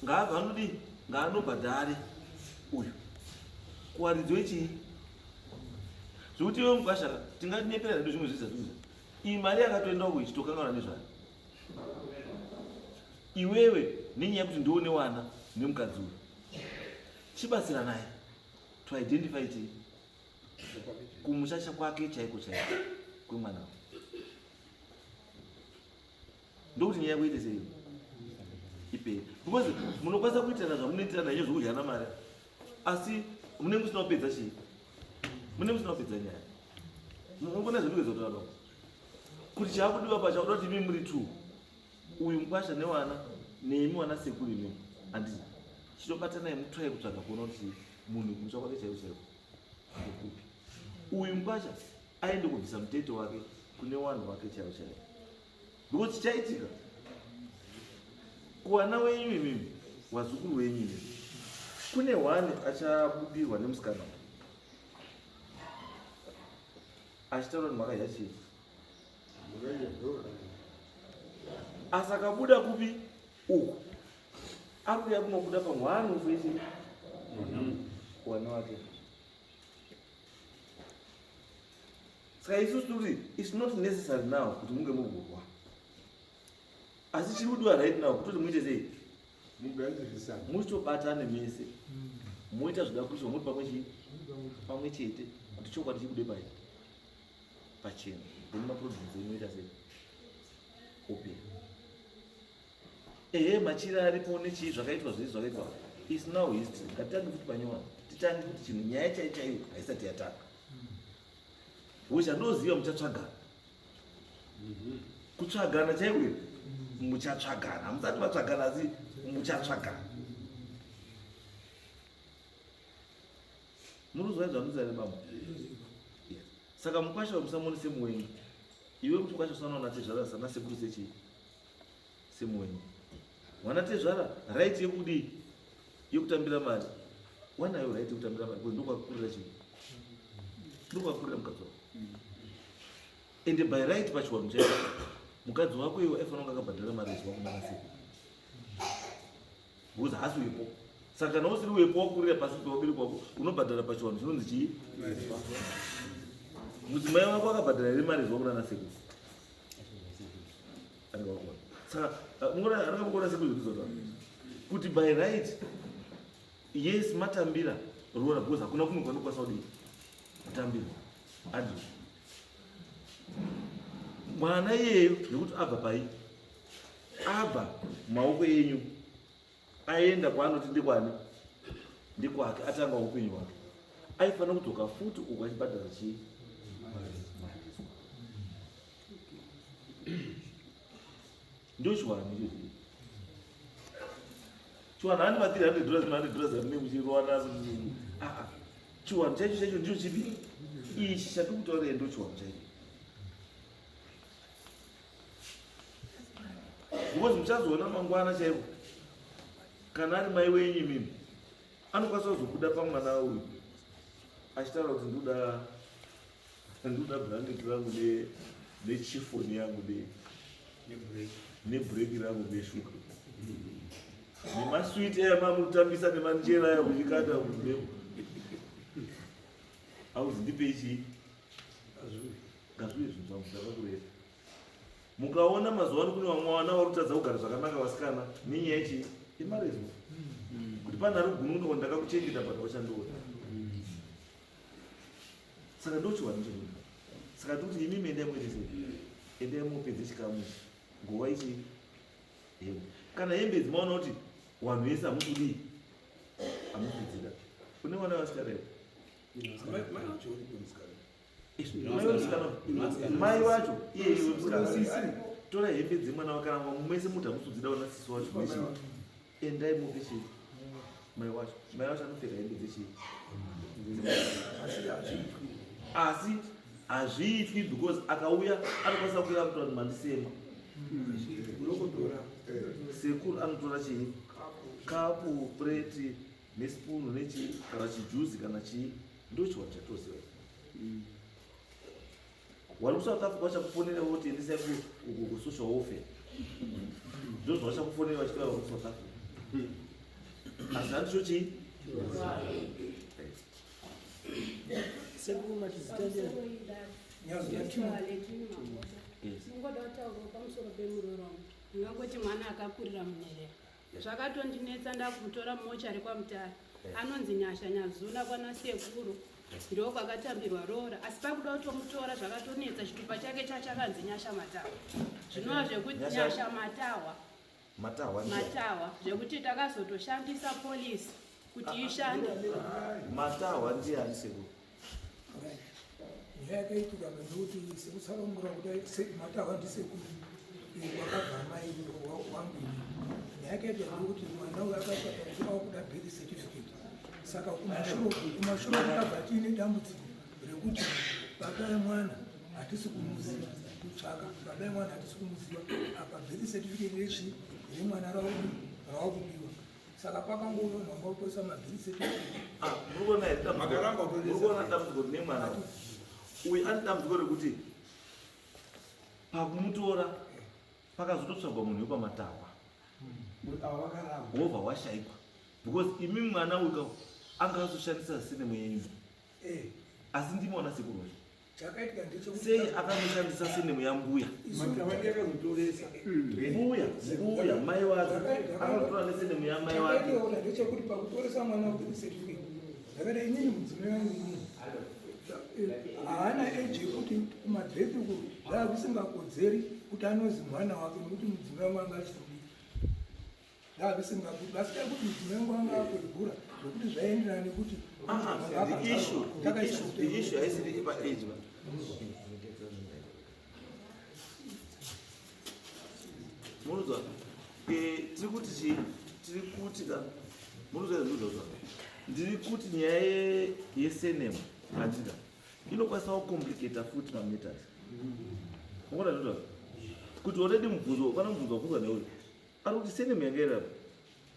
ngaabva anodii ngaanobhadhare uyu kuwaridzi wechii zvekuti iwe mukwasha tinganyepera hedu zvimwe zviza zvimwe iyi mari yakatoenda uko ichitokanganwa nezvayo iwewe nenyaya yekuti ndione wana nemukadzi uyu chibatsira naye to identify chii kumushasha kwake chaiko chaiko kwemwana ndokuti nyaya kuite sei ipere because munokwanisa kuitirana zvamunoitirana henyu zvekudyana mari asi munenge musina kupedza chii munenge musina kupedza nyaya mukona zvandikuedza kutaura kuti chaakudiwa pa chakuda kuti imi muri two uyu mukwasha newana nemi wana sekuru imi handiti chitobatanai mutrai kutsvaga kuona kuti munhu kumusha kwake chaiko chaiko ndekupi uyu mukwasha aende kubvisa muteto wake kune wanhu wake chaivo chaivo because chichaitika kuwana wenyu imimi wazukuru wenyu imimi kune one achabudirwa nemusikana achitaura kuti makadya chii asi akabuda kupi uku akuya kunobuda pamwe ufuichi wana wake saka isusu tiri its not necessary now kuti munge mugurwa asi chiri kudiwa right now kutoti muite sei muchitobatane mese moita zvida kuitwa muri pamwe chii pamwe chete kuti chokwadi chibude pai pachena then maproblems enyu oita sei opera ehe machira aripo nechii zvakaitwa zvese zvakaitwa is now history ngatitange futi panyowani titange kuti chinhu nyaya chai chaiyo haisati yatanga which andoziva muchatsvagana kutsvagana chaiko muchatsvagana hamusati matsvagana asi muchatsvagana. Murikuzwa zvamunoziva here bambo? Yes. Saka mukwasha musamuone semuwengi. Iwe mukwasha usanoona tezvara sana sekuru sechii? Semuwengi. Mwana tezvara right yekudii? Yekutambira mari. Wanayo right yekutambira mari because ndokwakukurira chii? Ndokwakukurira mukadzi wako. Ende by right pachiwanhu chaicho mukadzi wako iwe aifanira kunge akabhadhara mari zuva kunana sekuru. Because haasi wepo. Saka kana usiri wepo wakurira pasi pewabereki wako unobhadhara pachiwanhu chinonzi chii? Mudzimai wako akabhadhara here mari zuva kunana sekuru? Anenge wakuona. Saka anenge sekuru zvekuzotaura kuti by right yes matambira roora because hakuna kumwe kwanokwanisa kudii kutambira adi mwana iyeyo nekuti abva pai abva maoko enyu aenda kwaanoti ndikwani ndikwake atanga upenyu hwake aifanira kudzoka futi uku achibhadhara chii ndochiwani icho chiwanhu hani ma 300 dollars 100 dollars amune muchirowana ah, ah. chiwanhu chaicho chaicho ndicho chipi ichi chatiri kutaura ndo chiwanhu chaicho because muchazoona mangwana chaiko kana ari mai wenyu imimi anokwanisa kuzobuda pamwana uyu achitaura kuti ndoda ndoda blanket rangu nechifoni yangu nebhureki rangu neshuka nemaswiti aya mamutambisa nemanjera aya kuchikanda kumbeu auzi ndipei chii ngazviuye zvinhu zvangu ndakakureva mukaona mazuva ano kune vamwe vana vari kutadza kugara zvakanaka vasikana nenyaya yechii yemarezwa kuti pane ari kugununga kuti ndakakuchengeta but wachandiona saka ndochiwani chinoda saka tikuti imimi endai muite sei endai mupedze chikamu ichi nguva ichi hembe kana hembe idzi maona kuti vanhu vese hamusi kudii hamusi kudzida une vana vasikana here mai vacho iye iwe musikana tora hembe dzemwana wakana mese muti hamusi kudzida vana sisi wacho Endai mupe chii mai wacho mai wacho anopfeka hembe dzechii asi hazviitwi because akauya anokwanisa kuuya kutora kuti mandisema sekuru anotora chii kapu preti nesipunu nechii kana chijuzi kana chii ndochiwani chatoziva Wari kuSouth Africa vachakufonera voti endesai kusocial welfare. Ndozvo vachakufonera vachitaura vari kuSouth Africa. Asi handicho chii? Sekuru mati zita ndera. Ndingoda kutaura pamusoro pemuroora wangu. Ndingangoti mwana akakurira munherera. Zvakatondinetsa ndakutora mumochari kwaMutare. Anonzi Nyasha Nyazuna kwana sekuru. Ndokwakatambirwa roora asi pakuda kutomutora zvakatonetsa chitupa chake chachakanzi Nyasha Matawa. Zvinova zvekuti Nyasha Matawa. Matawa. Matawa zvekuti takazotoshandisa police kuti ishande. Matawa ndiye ani sekuru? Nyaya yakaitika apa ndekuti sekutsanangura kudai matahwa ndisekuru wakabva amai wangu ini. Nyaya yakaitika ndekuti mwana uyu akaita pakuti akuda birth certificate. Saka kumashure takabva tiine dambudziko rekuti baba vemwana hatisi kumuziva kutsvaka baba vemwana hatisi kumuziva apa birth certificate rechi remwana rawakudiwa. Saka pakangouya munhu wanga utoisa mabhirisi Ah, murikuona here dambudziko? Murikuona dambudziko rine mwana uyu? Ane dambudziko rekuti pakumutora pakazototsvagwa munhu wekwamatahwa wobva washaikwa because imi mwana uyu ka anga azoshandisa sinemo yenyu eh. asi ndimi wana sekuru wacho Chakaitika ndechekuti sei akanoshandisa senemu yambuya mbuya mbuya mai wake akanotora nesenemu yamai wake Chakaitika ndechekuti pakutoresa mwana birth certificate zvakada inini mudzimai wangu inini haana age yekuti kumabheti uku zvava zvisingakodzeri kuti anozi mwana wake nekuti mudzimai wangu anga achiri mudiki zvava zvisingabudi asi dai kuti mudzimai wangu anga akwegura zvekuti zvaienderana nekuti Ah, the issue the issue the issue haisiri pa age ba munozwa eh, tiri kuti chii tiri kuti ka munozwa zvinoza Ndiri kuti nyaya yesenemu handika inokwanisa kucomplicata futi mameters. Unoona zvinotaura kuti already mubvunzo kana mubvunzo wabvunzwa neuyu ari kuti senemu yanga iri apa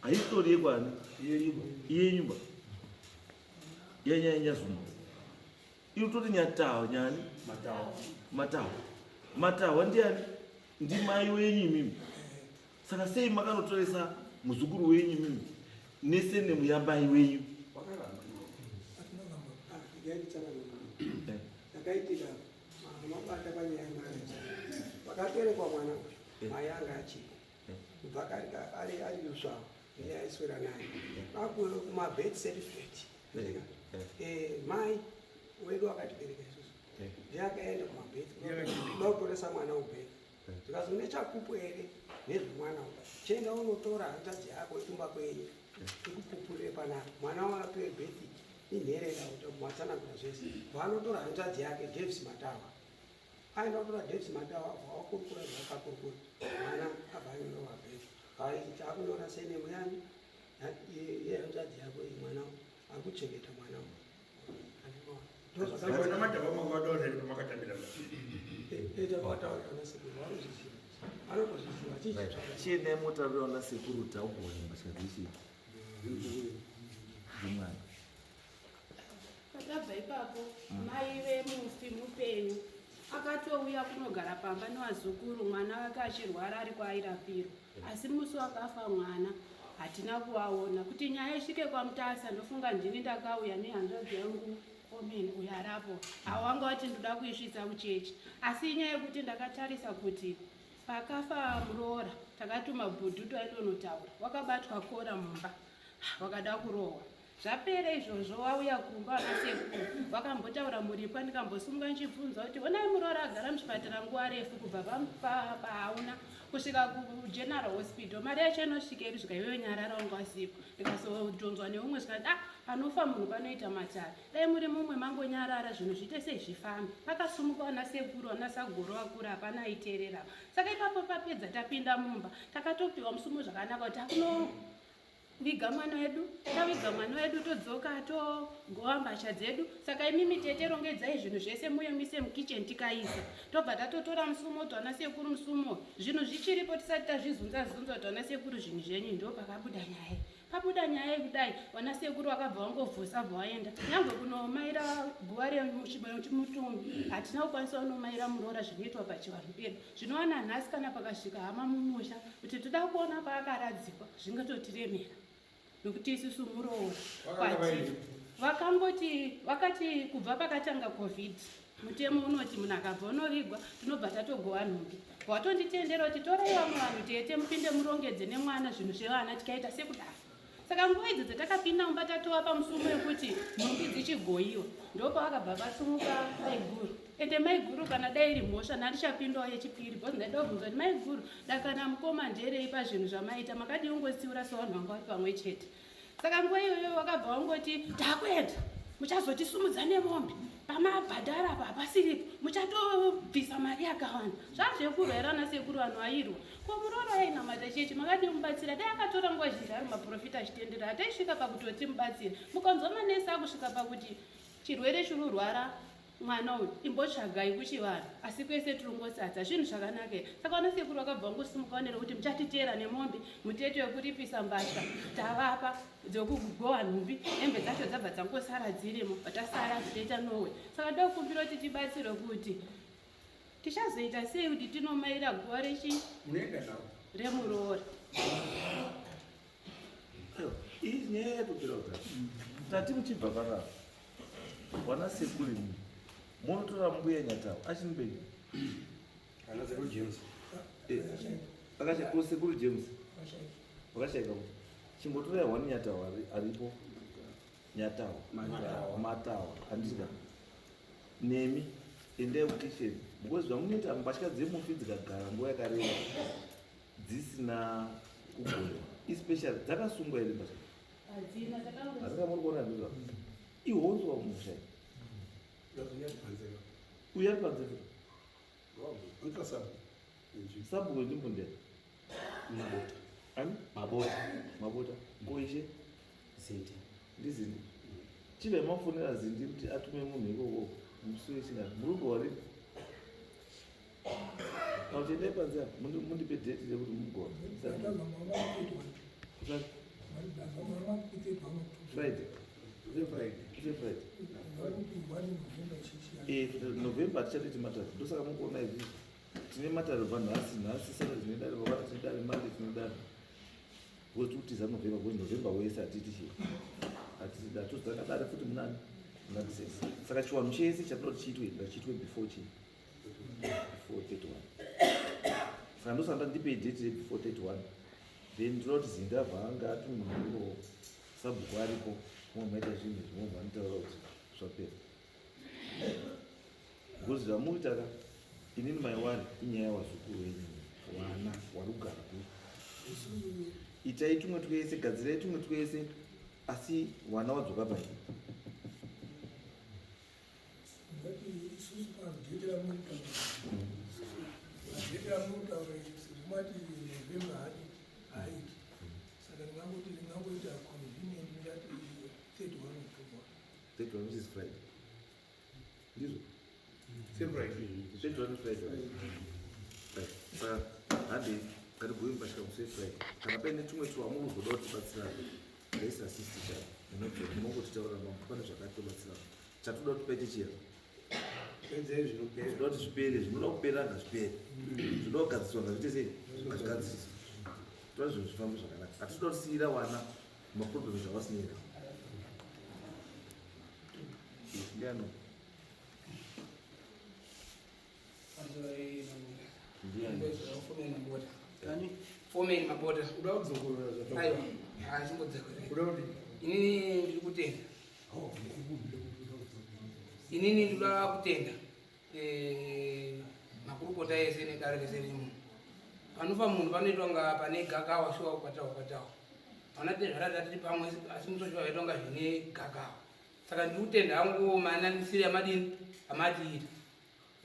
haisitori yekwani yenyumba yanyanya Nyazuma iri kutoti Nyatawa nyani Matawa Matawa ndiani ndimai wenyu imimi. Saka sei makanotoresa muzukuru wenyu imimi nesenemu yamai wenyu? Yakaitika mabata panyaya yemari pakaberekwa mwana uyu mai anga achipo kubva kare ari ari lusvavo ndiye aiswera naye kumabirth certificate. Mai wedu akatibereka isusu ndiye akaenda kumabirth kuda kutoresa mwana ubirth zvikazi une chapupu here nezvemwana uyu chienda unotora hanzvadzi yako yekumba kwenyu ikupupurire panapa mwana wapiwe birth inherera kuti matsanangura zvese. Vanotora hanzvadzi yake Davis Matawa aenda kutora Davis Matawa wakurukura zvakakurukura mwana abva anyorwa birth aiti akunyora senemu yani yehanzvadzi yako iyi mwana ari kuchengeta mwana. Chiendai motaurira vana sekuru taugone mbatya dzechi dzemwana. Patabva ipapo mai vemufi mupenyu akatouya kunogara pamba nevazukuru mwana wake achirwara ari kwaairapirwa asi musi wakafa mwana hatina kuvaona kuti nyaya isvike kwaMutasa. Ndofunga ndini ndakauya nehanzvadzi yangu Omen uyo arapo awanga wati ndoda kuisvitsa kuchechi asi inyaya yekuti ndakatarisa kuti pakafa muroora takatuma bhudhu twaindonotaura wakabatwa kora mumba wakada kurohwa. Zvapera izvozvo wauya kumba vana sekuru vakambotaura muripo ndikambosumuka ndichibvunza kuti onai muroora agara muchipatara nguva refu kubva pahauna kusvika kugeneral hospital mari yacho inosvika iri svika iweyo nyarara wanga wasipo. Ndikazotonzwa neumwe zvikati ah panofa munhu panoita matare dai muri mumwe mangonyarara zvinhu zviite sei zvifambe. Pakasumuka vana sekuru vana sagoro vakura hapana aiteerera. Saka ipapo papedza tapinda mumba takatopiwa musumo zvakanaka kuti akuno viga mwana wedu taviga mwana wedu todzoka togova mbatya dzedu. Saka imimi tete rongedzai zvinhu zvese muye muise mukitchen tikaisa tobva tatotora musumo kuti vana sekuru musumo zvinhu zvichiripo tisati tazvizunza zunza kuti vana sekuru zvinhu zvenyu. Ndo pakabuda nyaya pabuda nyaya yekudai vana sekuru vakabva vangovhusa bva vaenda nyangwe kunomaira guva remutumbi hatina kukwanisa kunomaira muroora zvinoitwa pachivanhu pedu zvinowana nhasi kana pakasvika hama mumusha kuti toda kuona paakaradzikwa zvingatotiremera nokuti isusu muroora kwatiri vakangoti vakati kubva pakatanga COVID mutemo unoti munhu akabva unovigwa tinobva tatogova nhumbi watonditendera kuti torai vamwe vanhu tete mupinde murongedze nemwana zvinhu zvevana tikaita sekudaro. Saka nguva idzo dzatakapinda mumba tatova pamusumo wekuti nhumbi dzichigoyiwa ndopavakabva vasumuka maiguru. Ende maiguru kana dai iri mhosva ndandichapindawo yechipiri because ndaida kubvunza kuti maiguru dakana mukoma nderei pazvinhu zvamaita makadii kungotsiura sevanhu vanga vari pamwe chete. Saka nguva iyoyo vakabva vangoti takuenda muchazotisumudza nemombe pamabhadhara apa hapasiripo muchatobvisa mari yakawanda. Zvazvekurwa ana sekuru vanhu vairwa ko muroora ainamata chechi makadii mubatsira dai akatora nguva zhinji ari maprofita achitendera hataisvika pakutoti mubatsire. Mukanzwa manesi akusvika pakuti chirwere chiri kurwara mwana uyu imbotsvagai kuchivanhu asi kwese tirongotsadza zvinhu zvakanaka here. Saka vana sekuru vakabva vangosimuka vanera kuti muchatiteera nemombe mutete wekuripisa mbatya tavapa dzekugowa nhumbi hembe dzacho dzabva dzangosara dzirimo vatasara toita nowe. Saka ndokumbira kuti tibatsirwe kuti tichazoita sei kuti tinomaira guva rechi remuroora. Iyi nyaya yatopera kudhara. Tati muchibva panapa wana sekuru imwe munotora mbuya Nyatawa achiri mupenyu Ana sekuru James. Akashaika sekuru James vakashaika kuti chimbotorai wani Nyatawa aripo Nyatawa Matawa handika nemi endai kukitchen because zvamunoita mbatya dzemufi dzikagara nguva yakareba dzisina kugoyiwa especially dzakasungwa here mbatya hadzina hazina muri kuona ndizvo ihonzwa mumusha uyu ari panze sabhuku ndimbundera Mabota. Ani? Mabota. Mabota. Koishe? Zindi. Ndizindi. Chibva mafonera Zindi kuti atume munhu ikoko musi wechingani. Muri kugova rini? Kana kuti endai panze apa mundipe date rekuti mugova. Friday. Friday. Eh, November tichatoiti matare. Ndosaka mukuona izvi. Tine matare kubva nhasi, nhasi Saturday tine dare, mangwana tine dare, Monday tine dare. Because tiri kutiza November, because November wese hatiiti chii? Hatiiti dare. Tozotanga dare futi munani? Muna December. Saka chiwanhu chese chatinoda kuti chiitwe ngachiitwe before chii? Before 31. Saka ndosaka ndipei date re before 31. Then ndinoda kuti Zindabva anga atume munhu ikoko. Sabhuku ariko, mumwe maita zvinhu izvi, mumwe vanotaura kuti zvapera. Because zvamuita ka inini my worry inyaya yawazukuru wenyu wana wari kugara ku itai tumwe twese gadzirai tumwe twese asi wana wadzoka pai isusu pagedhi ramuri kutaura pagedhi ramuri kutaura sezvo mati November hadi haiti saka ndingangoti ndingangoita convenient ndingati 31 October. 31 which is Friday. Ndizvo? Same Friday. 31 Friday. Right. Saka handi ngatibhuye mupasvika musi weFriday. Kana paine tumwe twamuri kuzoda kutibatsira let's assist each other. Munongotitaurira mambo pane zvakati tobatsirana. Chatoda kuti paite chero. Pedzai zvinopera. Zvinoda kuti zvipere, zvinoda kupera ngazvipere. Zvinoda kugadziswa ngazviite sei? Ngazvigadziswe. Toda zvinhu zvifambe zvakanaka. Hatitoda kusiyira wana maproblems avasinei nawo. Ndiani? Ndiani? Foreman Mabota. Uda kudzokorora zvataura. Aiwa, hachimbodzokore. Uda kuti Inini ndiri kutenda. Inini ndinoda kutenda eh, makurukota ese nedare rese riri muno. Panofa munhu panoitwa nga pane gakawa shuwa kukwatawa kwatawa. Pana tezvara tatiri pamwe asi musoshuwa vaitwa nga zvine gakawa. Saka ndiri kutenda hangu mananisire amadini amatiita.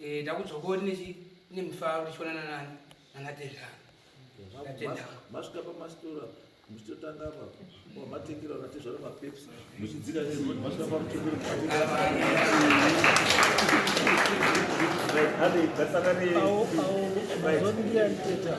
Eh, takudzokori nechi nemufaro tichionana nani nanatezvara. Ndatenda. Masvika pamastora muchitotanga apa matengera vanatezvara mapepsi muchidzika nerodi masvika pamuchembere mumatengera. Right, hadi, ngatisangane. Awo, awo, Right. mazondiyani teta.